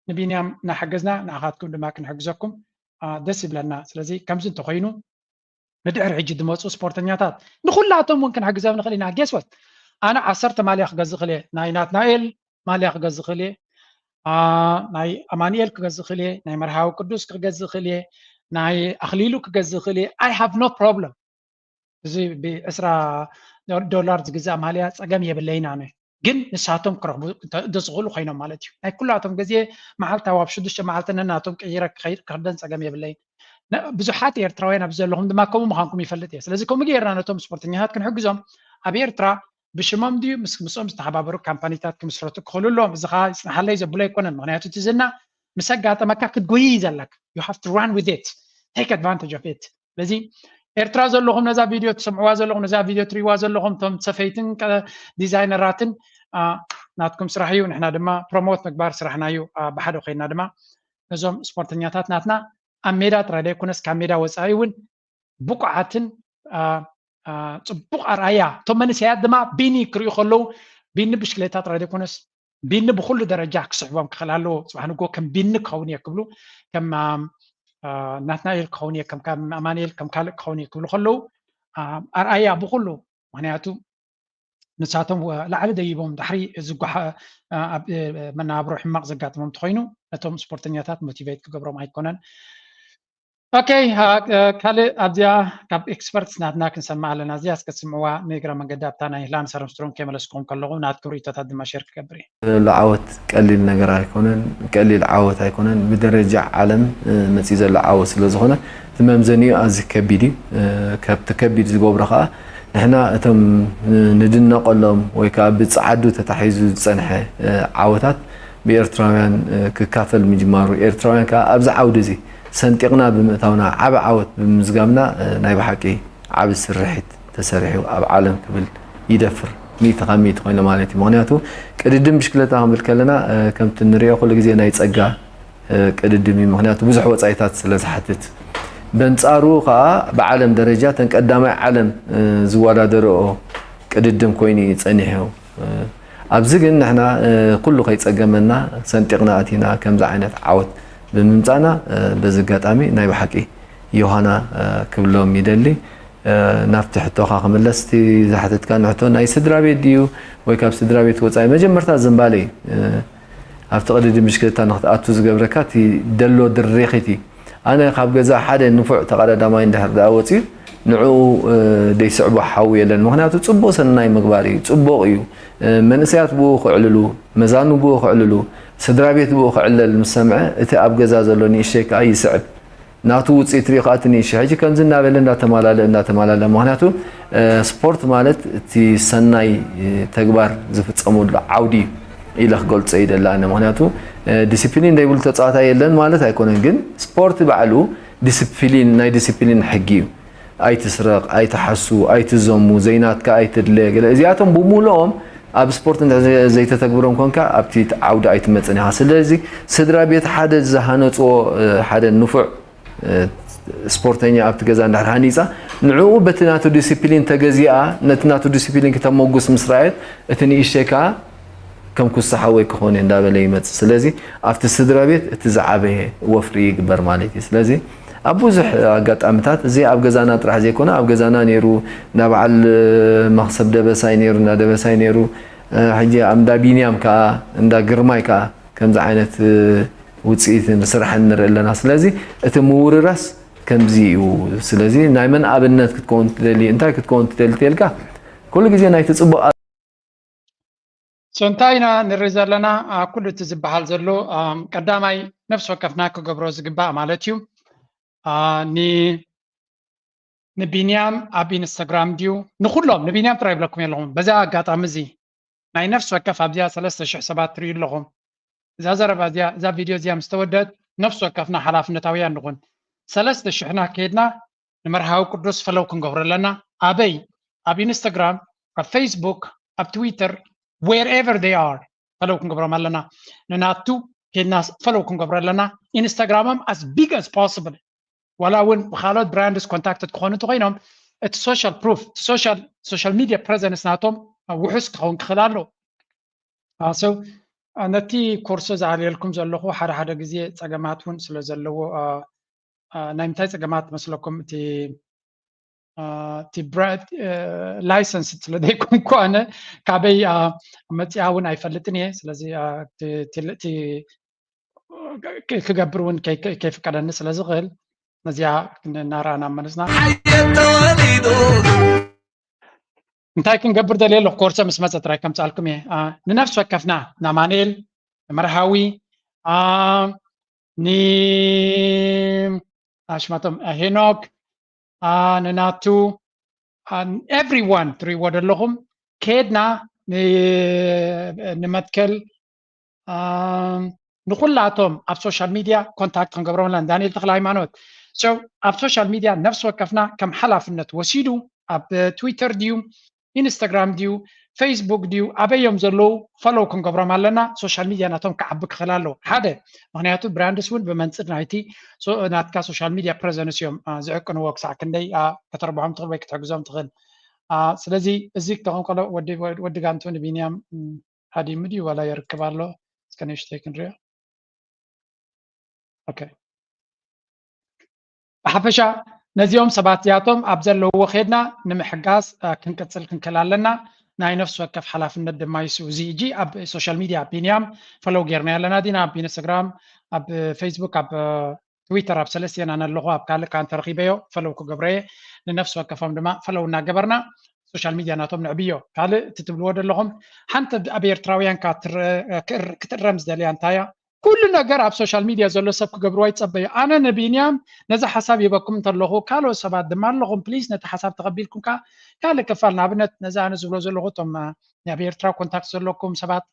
ንቢንያም እናሓገዝና ንዓኻትኩም ድማ ክንሕግዘኩም ደስ ይብለና። ስለዚ ከምዚ እንተኾይኑ ንድሕሪ ሕጂ ዝመፁ ስፖርተኛታት ንኩላቶም እውን ክንሕግዘም ንኽእል ኢና። ጌስወት ኣነ ዓሰርተ ማልያ ክገዝእ ክእል እየ። ናይ ናትናኤል ማልያ ክገዝእ ክእል እየ። ናይ ኣማንኤል ክገዝእ ክእል እየ። ናይ መርሃዊ ቅዱስ ክገዝእ ክእል እየ። ናይ ኣኽሊሉ ክገዝእ ክእል እየ። I have no problem። እዚ ብዕስራ ዶላር ዝግዛእ ማልያ ፀገም የብለይን። ኣነ ግን ንሳቶም ክረኽቡ እንተዝኽእሉ ኮይኖም ማለት እዩ። ናይ ኩላቶም ግዜ መዓልታዊ ኣብ ሽዱሽተ መዓልቲ ነናቶም ቀይረ ክኸይድ ክኽደን ፀገም የብለይን። ብዙሓት ኤርትራውያን ኣብዚ ዘለኹም ድማ ከምኡ ምዃንኩም ይፈልጥ እየ። ስለዚ ከምኡ ጌርና ነቶም ስፖርተኛታት ክንሕግዞም ኣብ ኤርትራ ብሽሞም ድዩ ምስ ምስኦም ዝተሓባበሩ ካምፓኒታት ክምስረቱ ክኽእሉ ኣለዎም። እዚ ኸዓ ይፅንሓለይ ዘብሎ ኣይኮነን። ምክንያቱ እቲ ዝና ምስ ኣጋጠመካ ክትጎይ እዩ ዘለካ። You have to run with it, take advantage of it። ስለዚ ኤርትራ ዘለኹም ነዛ ቪድዮ ትሰምዕዋ ዘለኹም ነዛ ቪድዮ ትሪእዋ ዘለኹም እቶም ሰፈይትን ዲዛይነራትን ናትኩም ስራሕ እዩ። ንሕና ድማ ፕሮሞት ምግባር ስራሕና እዩ። ብሓደ ኮይና ድማ ነዞም ስፖርተኛታት ናትና ኣብ ሜዳ ጥራይ ዘይኮነስ ካብ ሜዳ ወፃኢ እውን ብቁዓትን ፅቡቕ ኣርኣያ እቶም መንእሰያት ድማ ቢኒ ክርእዩ ከለዉ ቢኒ ብሽክሌታ ጥራይ ዘይኮነስ ቢኒ ብኩሉ ደረጃ ክስሕቦም ክኽእል ኣለዎ። ፅባሕ ንጎ ከም ቢኒ ክኸውን እየ ክብሉ ከም ናትናኤል ክኸውን እየ ከም ኣማንኤል ከም ካልእ ክኸውን እየ ክብሉ ከለዉ ኣርኣያ ብኩሉ ምክንያቱ ንሳቶም ላዕሊ ደይቦም ድሕሪ ዝጓሓ መናብሮ ሕማቕ ዘጋጥሞም እንተኮይኑ ነቶም ስፖርተኛታት ሞቲቬት ክገብሮም ኣይኮነን። ኦኬ ካልእ ኣብዚኣ ካብ ኤክስፐርትስ ናትና ክንሰምዕ ኣለና። እዚኣ እስከ ትስምዕዋ ንእግረ መንገዲ ኣብታ ናይ ላንስ ኣርምስትሮንግ ከይመለስኩም ከለኹ ናትኩም ርእይቶታት ድማ ሼር ክገብር እየ። ዘሎ ዓወት ቀሊል ነገር ኣይኮነን፣ ቀሊል ዓወት ኣይኮነን። ብደረጃ ዓለም መፂኡ ዘሎ ዓወት ስለ ዝኾነ እቲ መምዘኒኡ ኣዝዩ ከቢድ እዩ። ካብቲ ከቢድ ዝገብሮ ከዓ ንሕና እቶም ንድነቐሎም ወይ ከዓ ብፀዓዱ ተታሒዙ ዝፀንሐ ዓወታት ብኤርትራውያን ክካፈል ምጅማሩ ኤርትራውያን ከዓ ኣብዚ ዓውዲ እዚ ሰንጢቕና ብምእታውና ዓቢ ዓወት ብምምዝጋብና ናይ ብሓቂ ዓቢ ስርሒት ተሰሪሑ ኣብ ዓለም ክብል ይደፍር፣ ሚእቲ ካብ ሚእቲ ኮይኑ ማለት እዩ። ምኽንያቱ ቅድድም ብሽክለታ ክንብል ከለና፣ እ፣ ከምቲ ንሪኦ ኩሉ ግዜ ናይ ጸጋ፣ እ፣ ቅድድም እዩ። ምኽንያቱ ብዙሕ ወጻኢታት ስለ ዝሓትት። በንጻሩ ከኣ ብዓለም ደረጃ ተን ቀዳማይ ዓለም፣ እ፣ ዝወዳደርኦ ቅድድም ኮይኑ እዩ ጸኒሑ። እ፣ ኣብዚ ግን ንሕና፣ እ፣ ኩሉ ከይጸገመና ሰንጢቕና ኣቲና ከምዚ ዓይነት ዓወት ብምምጻእና፣ እ፣ በዚ ኣጋጣሚ ናይ ብሓቂ ዮሃና፣ እ፣ ክብሎም ይደሊ። እ፣ ናብቲ ሕቶኻ ክምለስ፣ እቲ ዝሓተትካኒ ሕቶ ናይ ስድራ ቤት ድዩ ወይ ካብ ስድራ ቤት ወጻኢ? መጀመርታ ዝምባለይ፣ እ፣ ኣብቲ ቅድድም ብሽክለታ ንክትኣቱ ዝገብረካ እቲ ደሎ ድርኺት እዩ። ኣነ ካብ ገዛ ሓደ ንፉዕ ተቐዳዳማይ እንድሕር ደኣ ወጺኡ፣ ንዕኡ፣ እ፣ ደይስዕቦ ሓው የለን። ምኽንያቱ ጽቡቕ ሰናይ ምግባር እዩ፣ ጽቡቕ እዩ። እ፣ መንእሰያት ብኡ ክዕልሉ፣ መዛኑ ብኡ ክዕልሉ፣ ስድራ ቤት ብኡ ክዕለል ምስ ሰምዐ፣ እቲ ኣብ ገዛ ዘሎ ንእሽተይ ከኣ ይስዕብ። ናቱ ውጽኢት ሪኡ ከኣ እቲ ንእሽተይ ሕጂ ከምዚ እናበለ እንዳተማላለእ፣ እንዳተማላለእ። ምኽንያቱ፣ እ፣ ስፖርት ማለት እቲ ሰናይ፣ እ፣ ተግባር ዝፍጸመሉ ዓውዲ እዩ ኢለ ክገልጾ ይደሊ ኣነ። ምኽንያቱ፣ እ፣ ዲሲፕሊን ዘይብሉ ተጻዋታይ የለን ማለት ኣይኮነን፣ ግን ስፖርት ባዕሉ ዲሲፕሊን፣ ናይ ዲሲፕሊን ሕጊ እዩ። ኣይትስረቕ፣ ኣይትሓሱ፣ ኣይትዘሙ፣ ዘይናትካ ኣይትድለ፣ ገለ እዚኣቶም ብምሉኦም ኣብ ስፖርት እንድሕር ዘ-፣ ዘይተተግብሮም ኮንካ ኣብቲ ዓውዲ ኣይትመጽን ኢኻ። ስለዚ ስድራ ቤት ሓደ ዝሃነጽዎ፣ እ፣ ሓደ ንፉዕ፣ እ፣ ስፖርተኛ ኣብቲ ገዛ እንድሕር ሃኒጻ፣ ንዕኡ በቲ ናቱ ዲሲፕሊን ተገዚኣ፣ ነቲ ናቱ ዲሲፕሊን ክተመጉስ ምስ ረኣየት፣ እቲ ንእሽተይ ከኣ ከም ኩሳ ሓወይ ክኾን እየ እንዳበለ ይመጽእ። ስለዚ ኣብቲ ስድራ ቤት እቲ ዝዓበየ ወፍሪ ይግበር ማለት እዩ። ስለዚ ኣብ ብዙሕ ኣጋጣሚታት፣ እዚ ኣብ ገዛና ጥራሕ ዘይኮነ፣ ኣብ ገዛና ነይሩ፣ እንዳ በዓል መኽሰብ ደበሳይ ነይሩ፣ እንዳ ደበሳይ ነይሩ፣ እ፣ ሕጂ ኣብ እንዳ ቢንያም ከኣ፣ እንዳ ግርማይ ከኣ ከምዚ ዓይነት፣ እ፣ ውጽኢትን ስራሕን ንርኢ ኣለና። ስለዚ እቲ ምውርራስ ከምዚ እዩ። ስለዚ ናይ መን ኣብነት ክትከውን ትደሊ፣ እንታይ ክትከውን ትደሊ ተልካ፣ ኩሉ ግዜ ናይቲ ጽቡቕ ሶ እንታይ ኢና ንርኢ ዘለና? አ፣ ኩሉ እቲ ዝበሃል ዘሎ፣ ኣም፣ ቀዳማይ ነፍሲ ወከፍና ክገብሮ ዝግባእ ማለት እዩ። አ፣ ኒ-፣ ንቢንያም ኣብ ኢንስታግራም ድዩ? ንኹሎም፣ ንቢንያም ጥራይ ይብለኩም የለኹም። በዚ ኣጋጣሚ እዚ ናይ ነፍሲ ወከፍ ኣብዚኣ ሰለስተ ሽሕ ሰባት ትርእዩ ኣለኹም። እዛ ዘረባ እዚኣ፣ እዛ ቪድዮ እዚኣ ምስ ተወደት፣ ነፍሲ ወከፍና ሓላፍነታውያን ንኹን። ሰለስተ ሽሕና ከይድና ንመርሃዊ ቅዱስ ፈለው ክንገብሮ ኣለና። ኣበይ? ኣብ ኢንስታግራም፣ ኣብ ፌስቡክ፣ ኣብ ትዊተር፣ wherever they are፣ ፈለው ክንገብሮም ኣለና። ንናቱ ከይድና ፈለው ክንገብሮ ኣለና። ኢንስታግራሞም as big as possible። ዋላ እውን ብካልኦት ብራንድስ ኮንታክትድ ክኾኑ እንተኮይኖም፣ እቲ ሶሻል ፕሩፍ፣ እቲ ሶሻል፣ ሶሻል ሚድያ ፕሬዘንስ ናቶም ውሑስ ክኸውን ክኽእል ኣሎ። አ፣ so፣ አ፣ ነቲ ኮርሶ ዝኣልየልኩም ዘለኹ ሓደ ሓደ ግዜ ጸገማት እውን ስለ ዘለዎ፣ አ፣ አ፣ ናይ ምንታይ ጸገማት መስለኩም? እቲ፣ አ፣ እቲ ብራ-፣ እ፣ ላይሰንስ ስለ ዘይኮንኩ ኣነ ካበይ፣ አ፣ መጺኣ እውን ኣይፈልጥን እየ። ስለዚ፣ አ፣ እቲ፣ እቲ፣ እቲ ክ-፣ ክገብር እውን ከይ-፣ ከይ-፣ ከይፍቀደኒ ስለ ዝኽእል፣ ነዚኣ እናረኣና መለስና። ሓየት ተወሊዱ። እንታይ ክንገብር ደልየ ኣለኹ? ኮርሰ ምስ መጸ ጥራይ ከምጽኣልኩም እየ። አ፣ ንነፍሲ ወከፍና፣ ንኣማኑኤል፣ ንመርሃዊ፣ አ፣ ን-፣ ኣሽማቶም፣ አ፣ ሄኖክ፣ አ፣ ንናቱ፣ አ፣ everyone ትርእይዎ ዘለኹም፣ ከድና ን-፣ ንመትከል፣ ኣም፣ ንኹላቶም ኣብ ሶሻል ሚድያ ኮንታክት ክንገብሮም ኣለና። ዳንኤል ተኽለ ሃይማኖት። So፣ ኣብ ሶሻል ሚድያ ነፍሲ ወከፍና ከም ሓላፍነት ወሲዱ፣ ኣብ ትዊተር ድዩ፣ ኢንስታግራም ድዩ፣ ፌስቡክ ድዩ፣ ኣበይ እዮም ዘለዉ፣ ፈሎው ክንገብሮም ኣለና። ሶሻል ሚድያ ናቶም ክዓቢ ክኽእል ኣለዎ። ሓደ፣ ምኽንያቱ ብራንድስ እውን ብመንጽር ናይቲ ሶ-፣ ናትካ ሶሻል ሚድያ ፕሬዘንስ እዮም፣ አ፣ ዝዕቅንዎ፣ ክሳዕ ክንደይ፣ አ፣ ከተርብሖም ትኽእል ወይ ክትሕግዞም ትኽእል። አ፣ ስለዚ እዚ ክኸውን ከሎ ወዲ፣ ወዲ ጋንቱ ንቢንያም፣ ም፣ ሃዲሙ ድዩ ዋላ ይርክብ ኣሎ? እስከ ንእሽተይ ክንሪኦ። ኦኬ። ብሓፈሻ ነዚኦም ሰባት እዚኣቶም ኣብ ዘለውዎ ከድና ንምሕጋዝ፣ አ፣ ክንቅጽል ክንክእል ኣለና። ናይ ነፍሲ ወከፍ ሓላፍነት ድማ እዩ። እዚ ሕጂ ኣብ ሶሻል ሚድያ ቢንያም ፈሎው ጌርና ኣለና ዲና፣ ኣብ ኢንስታግራም፣ ኣብ ፌስቡክ፣ ኣብ ትዊተር፣ ኣብ ሰለስቲኤን ኣነ ኣለኹ፣ ኣብ ካልእ ከኣ እንተረኺበዮ ፈሎው ክገብሮ እየ። ንነፍሲ ወከፎም ድማ ፈሎው እናገበርና ሶሻል ሚድያ ናቶም ነዕብዮ። ካልእ እቲ ትብልዎ ዘለኹም፣ ሓንቲ ኣብ ኤርትራውያን ከኣ ትረ-፣ ክእር-፣ ክትእረም ዝደልያ እንታይ እያ? ኩሉ ነገር ኣብ ሶሻል ሚድያ ዘሎ ሰብ ክገብርዎ ይጸበዩ። ኣነ ንቢንያም ነዚ ሓሳብ ሂበኩም እንተለኹ፣ ካልኦት ሰባት ድማ ኣለኹም፣ ፕሊዝ ነቲ ሓሳብ ተቐቢልኩም ከኣ ካልእ ክፋል፣ ንኣብነት ነዚ ኣነ ዝብሎ ዘለኹ፣ እቶም፣ አ፣ ኣብ ኤርትራ ኮንታክት ዘለኩም ሰባት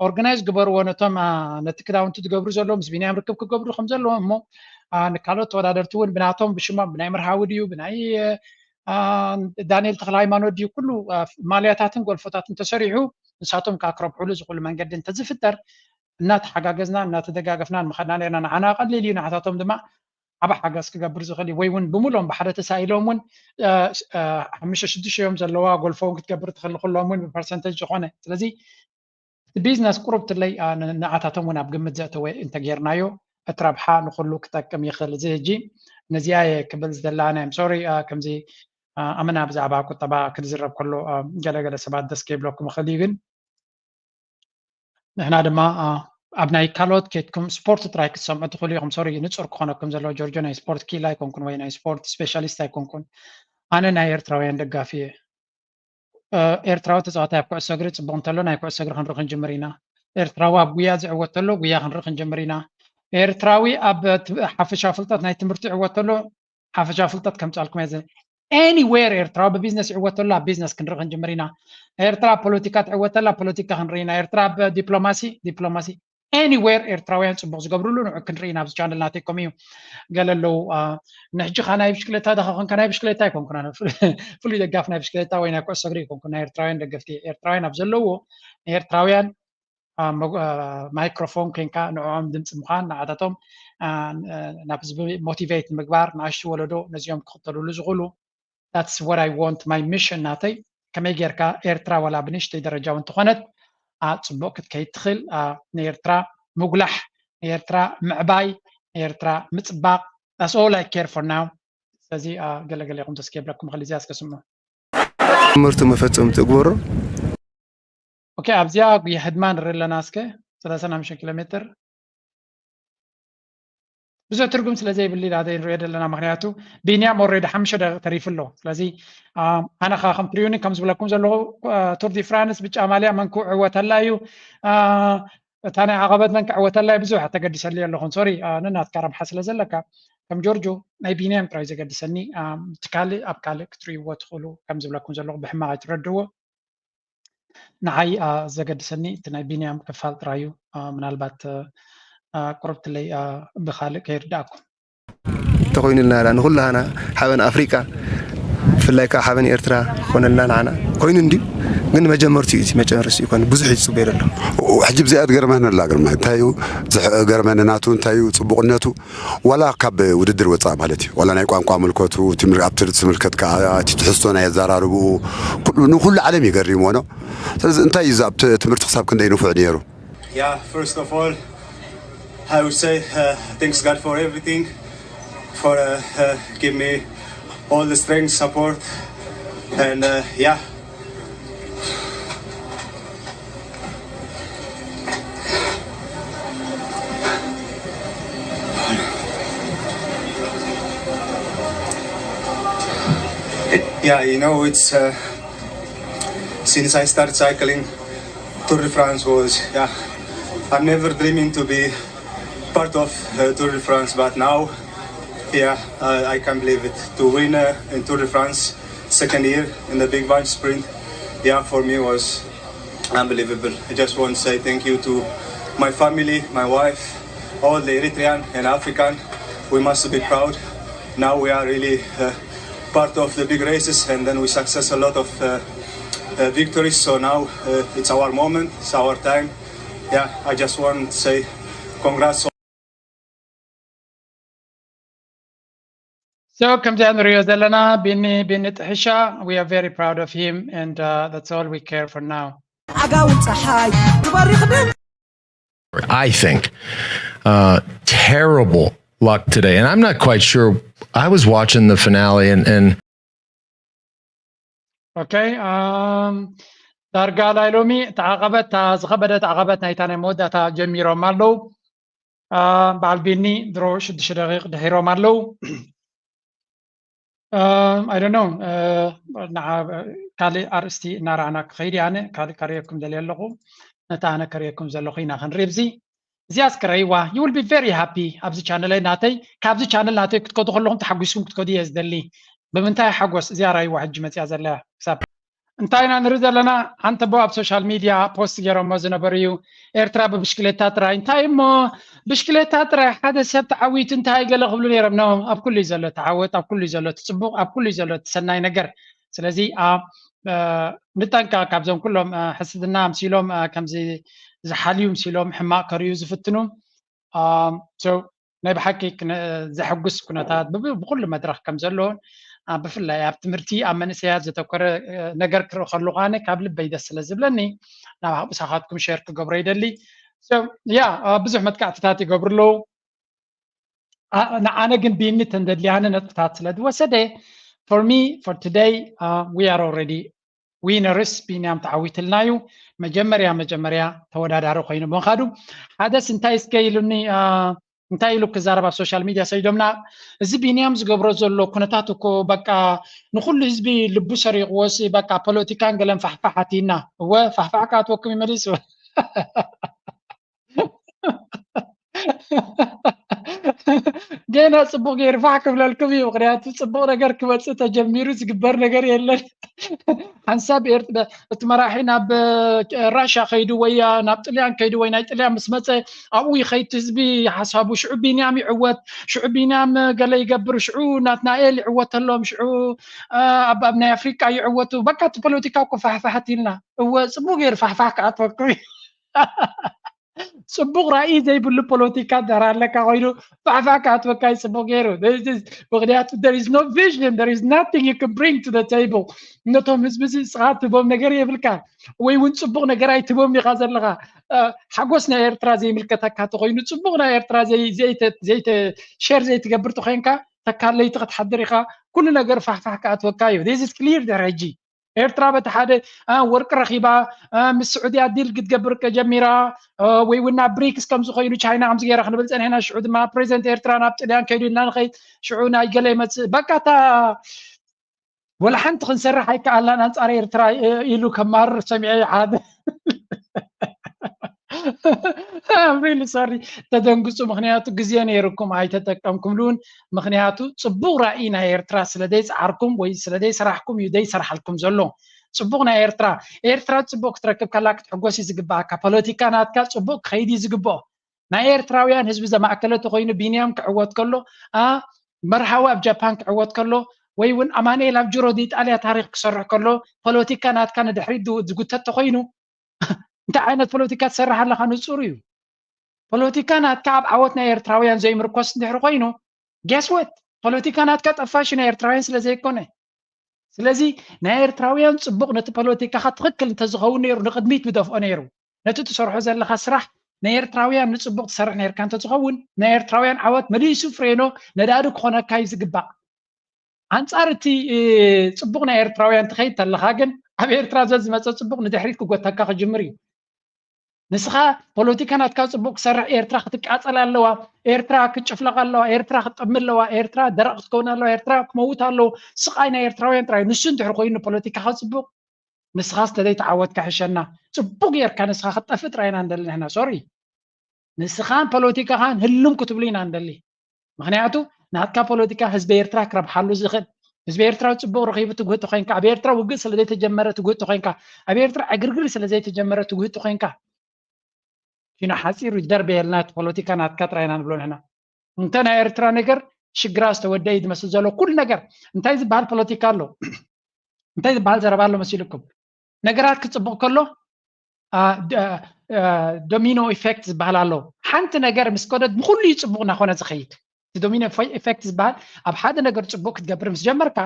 ኦርጋናይዝ ግበርዎ፣ ነቶም፣ አ፣ ነቲ ክዳውንቲ ዝገብሩ ዘለዉ ምስ ቢንያም ርክብ ክገብሩ ከም ዘለዎም እሞ፣ አ፣ ንካልኦት ተወዳደርቲ እውን ብናቶም፣ ብሽሞም፣ ብናይ መርሃዊ ድዩ፣ ብናይ፣ አ፣ ዳንኤል ተክለ ሃይማኖት ድዩ? ኩሉ ማልያታትን ጎልፎታትን ተሰሪሑ ንሳቶም ከዓ ክረብሕሉ ዝኽእሉ መንገዲ እንተዝፍጠር እናተሓጋገዝና እናተደጋገፍና ምኸድና ነርና። ንዓና ቀሊል እዩ፣ ንዓታቶም ድማ ዓብ ሓገዝ ክገብር ዝኽእል እዩ። ወይ እውን ብምሎም ብሓደ ተሳኢሎም እውን ሓሙሽተ ሽዱሽተ እዮም ዘለዋ ጎልፎ እውን ክትገብር ትኽእል፣ ንኩሎም እውን ብፐርሰንተጅ ዝኾነ። ስለዚ እቲ ቢዝነስ ቁሩብ ትለይ ንዓታቶም እውን ኣብ ግምት ዘእተወ እንተጌርናዮ እቲ ረብሓ ንኩሉ ክጠቅም ይኽእል። እዚ ሕጂ ነዚኣ እየ ክብል ዝደላ ናይ ሶሪ ከምዚ ኣመና ብዛዕባ ቁጠባ ክዝረብ ከሎ ገለገለ ሰባት ደስ ከይብለኩም ይኽእል እዩ፣ ግን ንሕና ድማ ኣብ ናይ ካልኦት ኬድኩም ስፖርት ጥራይ ክትሰምዑ ትኽእሉ ኢኹም። ሶሪ ንጹር ክኾነኩም ዘለዎ ጆርጆ ናይ ስፖርት ኪላ ኣይኮንኩን ወይ ናይ ስፖርት ስፔሻሊስት ኣይኮንኩን። ኣነ ናይ ኤርትራውያን ደጋፊ እየ። ኤርትራዊ ተጻዋታይ ኣብ ኩዕሶ እግሪ ጽቡቕ እንተሎ ናይ ኩዕሶ እግሪ ክንርኢ ክንጅምር ኢና። ኤርትራዊ ኣብ ጉያ ዝዕወት ተሎ ጉያ ክንርኢ ክንጅምር ኢና። ኤርትራዊ ኣብ ሓፈሻዊ ፍልጠት ናይ ትምህርቲ ይዕወት ተሎ ሓፈሻዊ ፍልጠት ከምጻልኩም እየ። ኤኒዌር ኤርትራዊ ብቢዝነስ ይዕወት ተሎ ኣብ ቢዝነስ ክንርኢ ክንጅምር ኢና። ኤርትራ ኣብ ፖለቲካ ትዕወት ተላ ፖለቲካ ክንርኢ ኢና። ኤርትራ ኣብ ዲፕሎማሲ ዲፕሎማሲ ኤኒዌር ኤርትራውያን ጽቡቕ ዝገብርሉ ንዑ ክንርኢ ኢና። ኣብዚ ቻነል ናተይኩም እዩ። ገለ ኣለዉ ንሕጂ ካ ናይ ብሽክሌታ ደኻ ኮንካ ናይ ብሽክሌታ ኣይኮንኩን ኣነ ፍሉይ ደጋፍ ናይ ብሽክሌታ ወይ ናይ ኩዕሶ እግሪ ኣይኮንኩን። ናይ ኤርትራውያን ደገፍቲ ኤርትራውያን ኣብ ዘለዎ ኤርትራውያን ማይክሮፎን ኮንካ ንዕኦም ድምፂ ምዃን ንዓታቶም ናብ ህዝቢ ሞቲቬት ንምግባር ንኣሽቱ ወለዶ ነዚኦም ክኽተልሉ ዝኽእሉ that's what I want my mission ናተይ ከመይ ጌርካ ኤርትራ ዋላ ብንእሽተይ ደረጃ እውን ተኾነት ፅቡቅ ክትከይድ ትኽእል ንኤርትራ ምጉላሕ ንኤርትራ ምዕባይ ንኤርትራ ምፅባቅ that's all I care for now ስለዚ ገለገለ ኢኹም ተስኪ የብለኩም ክል እዚኣ እስከ ስምዑ ትምህርቱ መፈፀም ትግበሮ ኦኬ ኣብዚኣ ጉያ ህድማ ንርኢ ኣለና እስከ ሰላሳ ሓሙሽተ ኪሎ ሜትር ብዙሕ ትርጉም ስለ ዘይብሉ ኢና ንሪኦ ዘለና ምክንያቱ ቢንያም ኦሬዲ ሓሙሽተ ደቂቕ ተሪፉ ኣሎ ስለዚ ኣነ ከዓ ከም ትሪኡኒ ከም ዝብለኩም ዘለኹ ቱር ዲ ፍራንስ ብጫ ማልያ መን ክዕወተላ እዩ እታ ናይ ዓቐበት መን ክዕወተላ እዩ ብዙሕ ተገዲሰሉ ኣለኹን ሶሪ ንናትካ ረብሓ ስለ ዘለካ ከም ጆርጆ ናይ ቢንያም ጥራይ ዘገድሰኒ እቲ ካልእ ኣብ ካልእ ክትርእይዎ ትኽእሉ ከም ዝብለኩም ዘለኹ ብሕማቕ ኣይትረድዎ ንዓይ ዘገድሰኒ እቲ ናይ ቢንያም ክፋል ጥራይ እዩ ምናልባት ቁርብትለይ ብካልእ ከይርዳእኩም ተኮይኑልና ላ ንኩላሃና ሓበን ኣፍሪቃ ብፍላይ ከዓ ሓበን ኤርትራ ኮነልና ንዓና ኮይኑ እንዲ ግን መጀመርትኡ እዩ መጨረስ ይኮን ብዙሕ ይፅበ ይደሎ ሕጂ ብዚኣ ትገርመኒ ኣላ ግርማ እንታይ እዩ ገርመኒ ናቱ እንታይ እዩ ፅቡቅነቱ ዋላ ካብ ውድድር ወፃእ ማለት እዩ ዋላ ናይ ቋንቋ ምልከቱ ኣብቲ ዝምልከት ከዓ እቲ ትሕዝቶ ናይ ኣዘራርብኡ ንኩሉ ዓለም ይገርም ሆኖ ስለዚ እንታይ እዩ ኣብ ትምህርቲ ክሳብ ክንደይ ንፉዕ ነይሩ Yeah, first of all, I would say uh, thanks God for everything, for uh, uh, give me all the strength, support, and uh, yeah, Yeah, you know, it's uh, since I started cycling, Tour de France was, yeah, I'm never dreaming to be part of uh, Tour de France, but now, yeah, uh, I can't believe it. To win uh, in Tour de France, second year in the big bunch sprint, yeah, for me was unbelievable. I just want to say thank you to my family, my wife, all the Eritrean and African. We must be proud. Now we are really uh, part of the big races, and then we success a lot of uh, uh, victories. So now uh, it's our moment, it's our time. Yeah, I just want to say congrats. So ከምዚኣ ንሪኦ ዘለና ቢኒ ቢኒ ጥሕሻ we are very proud of him and uh, that's all we care for now. ኣጋውን ፀሓይ ትበሪኽ ድን I think uh, terrible luck today, and I'm not quite sure. I was watching the finale, and, and okay, um, ዳርጋ ናይ ሎሚ ተዓቐበት ዝኸበደት ዓቐበት ናይታ ናይ መወዳእታ ጀሚሮም ኣለዉ በዓል ቢኒ ድሮ ሽዱሽተ ደቂቕ ድሒሮም ኣለዉ I don't know ካልእ ኣርእስቲ እናረኣና ክኸይድ ኣነ ካልእ ከርእየኩም ደልየ ኣለኹ ነታ ኣነ ከርእየኩም ዘለኹ ኢና ክንርኢ ብዚ እዚኣ እስከ ረይዋ you will be very happy ኣብዚ ቻነለይ ናተይ ካብዚ ቻነል ናተይ ክትከዱ ከለኹም ተሓጒስኩም ክትከዱ እየ ዝደሊ ብምንታይ ሓጎስ እዚኣ ራይዋ ሕጂ መፅያ ዘለያ ክሳብ እንታይ ኢና ንርኢ ዘለና? ሓንቲ ኣቦ ኣብ ሶሻል ሚድያ ፖስት ገይሮሞ ዝነበሩ እዩ። ኤርትራ ብብሽክሌታ ጥራይ። እንታይ እሞ ብሽክሌታ ጥራይ? ሓደ ሰብ ተዓዊቱ እንታይ ገለ ክብሉ ነይሮም። ኖ፣ ኣብ ኩሉ እዩ ዘሎ ተዓወት፣ ኣብ ኩሉ እዩ ዘሎ ትጽቡቕ፣ ኣብ ኩሉ እዩ ዘሎ ትሰናይ ነገር። ስለዚ ንጠንቀቕ ካብዞም ኩሎም ሕስድና ምሲሎም ከምዚ ዝሓልዩ ምሲሎም ሕማቕ ከርእዩ ዝፍትኑ። ናይ ብሓቂ ዘሐጉስ ኩነታት ብኩሉ መድረኽ ከም ዘለውን ብፍላይ ኣብ ትምህርቲ ኣብ መንእሰያት ዘተኮረ ነገር ክርኢ ከለኹ ኣነ ካብ ልበይ ደስ ስለ ዝብለኒ ናብ ምሳኻትኩም ሼር ክገብሮ ይደሊ። ያ ብዙሕ መጥቃዕትታት ይገብሩ ኣለዉ። ንዓነ ግን ቢኒ ተንደድልያነ ነጥብታት ስለ ዝወሰደ for me for today we are already winners። ቢንያም ተዓዊትልና እዩ። መጀመርያ መጀመርያ ተወዳዳሪ ኮይኑ ብምኻዱ ሓደስ እንታይ እስከ ኢሉኒ እንታይ ኢሉ ክዛረብ ኣብ ሶሻል ሚድያ ሰይዶምና፣ እዚ ቢንያም ዝገብሮ ዘሎ ኩነታት እኮ በቃ ንኩሉ ህዝቢ ልቡ ሰሪቕዎሲ በቃ ፖለቲካን ገለን ፋሕፋሕ ኣቲና። እወ ፋሕፋሕ ክኣትወኩም ይመሊስ። ገና ጽቡቕ ገይሩ ፋሕ ክብለልኩም እዩ። ምክንያቱ ጽቡቕ ነገር ክመጽእ ተጀሚሩ ዝግበር ነገር የለን። ሓንሳብ እቲ መራሒ ናብ ራሻ ከይዱ ወይ ናብ ጥልያን ከይዱ ወይ ናይ ጥልያን ምስ መጸ ኣብኡ ይኸይድ ህዝቢ ሓሳቡ ሽዑ ቢንያም ይዕወት፣ ሽዑ ቢንያም ገለ ይገብር፣ ሽዑ ናትናኤል ይዕወተሎም፣ ሽዑ ኣብ ናይ ኣፍሪቃ ይዕወቱ። በቃ እቲ ፖለቲካ እኮ ፋሕፋሕ ኣቲልና። እወ ጽቡቕ ገይሩ ፋሕፋሕ ክኣትወኩም እዩ። ጽቡቕ ራእይ ዘይብሉ ፖለቲካ ደራ ኣለካ ኮይኑ ፋሕፋሕ ክኣትወካ እዩ ጽቡቕ ገይሩ። ምክንያቱ there is no vision, there is nothing you can bring to the table። ነቶም ህዝቢ እዚ ንስኻ ትህቦም ነገር የብልካ ወይ እውን ጽቡቕ ነገር ኣይትህቦም ኢኻ ዘለኻ። ሓጎስ ናይ ኤርትራ ዘይምልከተካ ተኮይኑ ጽቡቕ ናይ ኤርትራ ዘይተ ሸር ዘይትገብር ተኮይንካ ተካለይቲ ክትሓድር ኢኻ። ኩሉ ነገር ፋሕፋሕ ክኣትወካ እዩ። This is clear there ሕጂ። ኤርትራ በቲ ሓደ ወርቂ ረኺባ ምስ ስዑድያ ዲል ክትገብር ጀሚራ ወይ እውን ናብ ብሪክስ ከም ዝኾይኑ ቻይና ከምዚ ገይራ ክንብል ፀኒሕና። ሽዑ ድማ ፕሬዚደንት ኤርትራ ናብ ጥልያን ከይዱ ኢልና ንኸይድ ሽዑ ናይ ገለ ይመፅእ በቃ እታ ወላ ሓንቲ ክንሰርሕ ኣይከኣልናን ኣንፃር ኤርትራ ኢሉ ከማርር ሰሚዐ ሓደ I'm really sorry ተደንግፁ። ምክንያቱ ግዜ ነይርኩም ኣይተጠቀምኩምሉን። ምክንያቱ ፅቡቅ ራእይ ናይ ኤርትራ ስለ ዘይፀዓርኩም ወይ ስለ ዘይሰራሕኩም እዩ ዘይሰራሓልኩም ዘሎ። ፅቡቅ ናይ ኤርትራ ኤርትራ ፅቡቅ ክትረክብ ከላ ክትሕጎስ እዩ ዝግባኣካ። ፖለቲካ ናትካ ፅቡቅ ክኸይድ እዩ ዝግብኦ። ናይ ኤርትራውያን ህዝቢ ዘማእከለ ተኮይኑ ቢንያም ክዕወት ከሎ መርሃዊ ኣብ ጃፓን ክዕወት ከሎ ወይ እውን ኣማንኤል ኣብ ጅሮ ዲጣልያ ታሪክ ክሰርሕ ከሎ ፖለቲካ ናትካ ንድሕሪት ዝጉተት ተኮይኑ እንታይ ዓይነት ፖለቲካ ትሰርሕ ኣለካ ንፁር እዩ። ፖለቲካ ናትካ ኣብ ዓወት ናይ ኤርትራውያን ዘይምርኮስ እንድሕሪ ኮይኑ guess what ፖለቲካ ናትካ ጠፋሽ ናይ ኤርትራውያን ስለ ዘይኮነ ስለዚ ናይ ኤርትራውያን ፅቡቅ ነቲ ፖለቲካካ ትክክል እንተዝኸውን ነይሩ ንቅድሚት ምደፍኦ ነይሩ። ነቲ ትሰርሖ ዘለካ ስራሕ ናይ ኤርትራውያን ንፅቡቅ ትሰርሕ ነይርካ እንተዝኸውን ናይ ኤርትራውያን ዓወት መሊሱ ፍሬኖ ነዳዲ ክኾነካ እዩ ዝግባእ። ኣንፃር እቲ ፅቡቅ ናይ ኤርትራውያን ትኸይድ ተለካ ግን ኣብ ኤርትራ ዘዝመፀ ፅቡቅ ንድሕሪት ክጎተካ ክጅምር እዩ። ንስኻ ፖለቲካ ናትካ ፅቡቅ ክሰርሕ ኤርትራ ክትቃፀል ኣለዋ፣ ኤርትራ ክጭፍለቅ ኣለዋ፣ ኤርትራ ክትጠሚ ኣለዋ፣ ኤርትራ ደረቅ ክትከውን ኣለዋ፣ ኤርትራ ክመውት ኣለዎ። ስቃይ ናይ ኤርትራውያን ጥራይ ንሱ እንድሕር ኮይኑ ፖለቲካካ ፅቡቅ ንስኻ ስለዘይተዓወትካ ሕሸና። ፅቡቅ ጌርካ ንስኻ ክትጠፍእ ጥራይ ኢና ንደሊ ንሕና። ሶሪ ንስኻን ፖለቲካኻን ህልም ክትብሉ ኢና ንደሊ። ምክንያቱ ናትካ ፖለቲካ ህዝቢ ኤርትራ ክረብሓሉ ዝኽእል ህዝቢ ኤርትራ ፅቡቅ ረኺቡ ትጉህቲ ኮይንካ ኣብ ኤርትራ ውግእ ስለዘይተጀመረ ትጉህቲ ኮይንካ ኣብ ኤርትራ ዕግርግር ስለዘይተጀመረ ትጉህቲ ኮይንካ ኪኖ ሓፂሩ ይደርበየልና እቲ ፖለቲካ ናትካ ጥራይ ኢና ንብሎ ንሕና። እንተ ናይ ኤርትራ ነገር ሽግራ ዝተወደአ እዩ ዝመስል ዘሎ ኩሉ ነገር። እንታይ ዝበሃል ፖለቲካ ኣሎ እንታይ ዝበሃል ዘረባ ኣሎ መሲልኩም? ነገራት ክፅቡቅ ከሎ ዶሚኖ ኢፌክት ዝበሃል ኣሎ። ሓንቲ ነገር ምስ ከደት ንኩሉ እዩ ፅቡቅ እናኮነ ዝኸይድ። እቲ ዶሚኖ ኢፌክት ዝበሃል ኣብ ሓደ ነገር ፅቡቅ ክትገብር ምስ ጀመርካ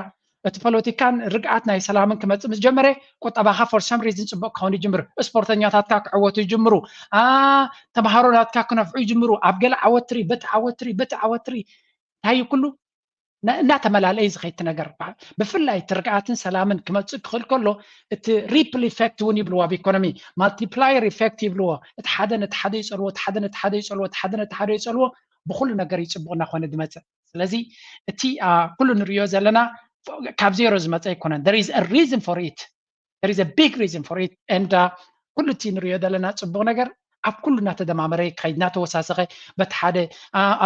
እቲ ፖለቲካን ርግኣት ናይ ሰላምን ክመፅእ ምስ ጀመረ ቁጠባካ for some reason ፅቡቅ ክኸውን ይጅምር። ስፖርተኛታትካ ክዕወቱ ይጅምሩ። ተምሃሮ ናትካ ክነፍዑ ይጅምሩ። ኣብ ገለ ዓወት ትርኢ፣ በቲ ዓወት ትርኢ፣ በቲ ዓወት ትርኢ። እንታይ እዩ ኩሉ እናተመላለየ ዝኸይድ ነገር ብፍላይ እቲ ርግኣትን ሰላምን ክመፅእ ክኽእል ከሎ እቲ ሪፕል ኢፌክት እውን ይብልዎ ኣብ ኢኮኖሚ ማልቲፕላየር ኢፌክት ይብልዎ። እቲ ሓደ ነቲ ሓደ ይፀልዎ፣ እቲ ሓደ ነቲ ሓደ ይፀልዎ፣ እቲ ሓደ ነቲ ሓደ ይፀልዎ። ብኩሉ ነገር ይፅቡቅ እናኮነ ዝመፅእ። ስለዚ እቲ ኩሉ ንሪኦ ዘለና ካብ ዜሮ ዝመፀ ኣይኮነን። There is a reason for it. There is a big reason for it. And ኩሉ እቲ ንሪኦ ዘለና ፅቡቅ ነገር ኣብ ኩሉ እናተደማመረ ክኸይድ እናተወሳሰኸ በቲ ሓደ ኣብ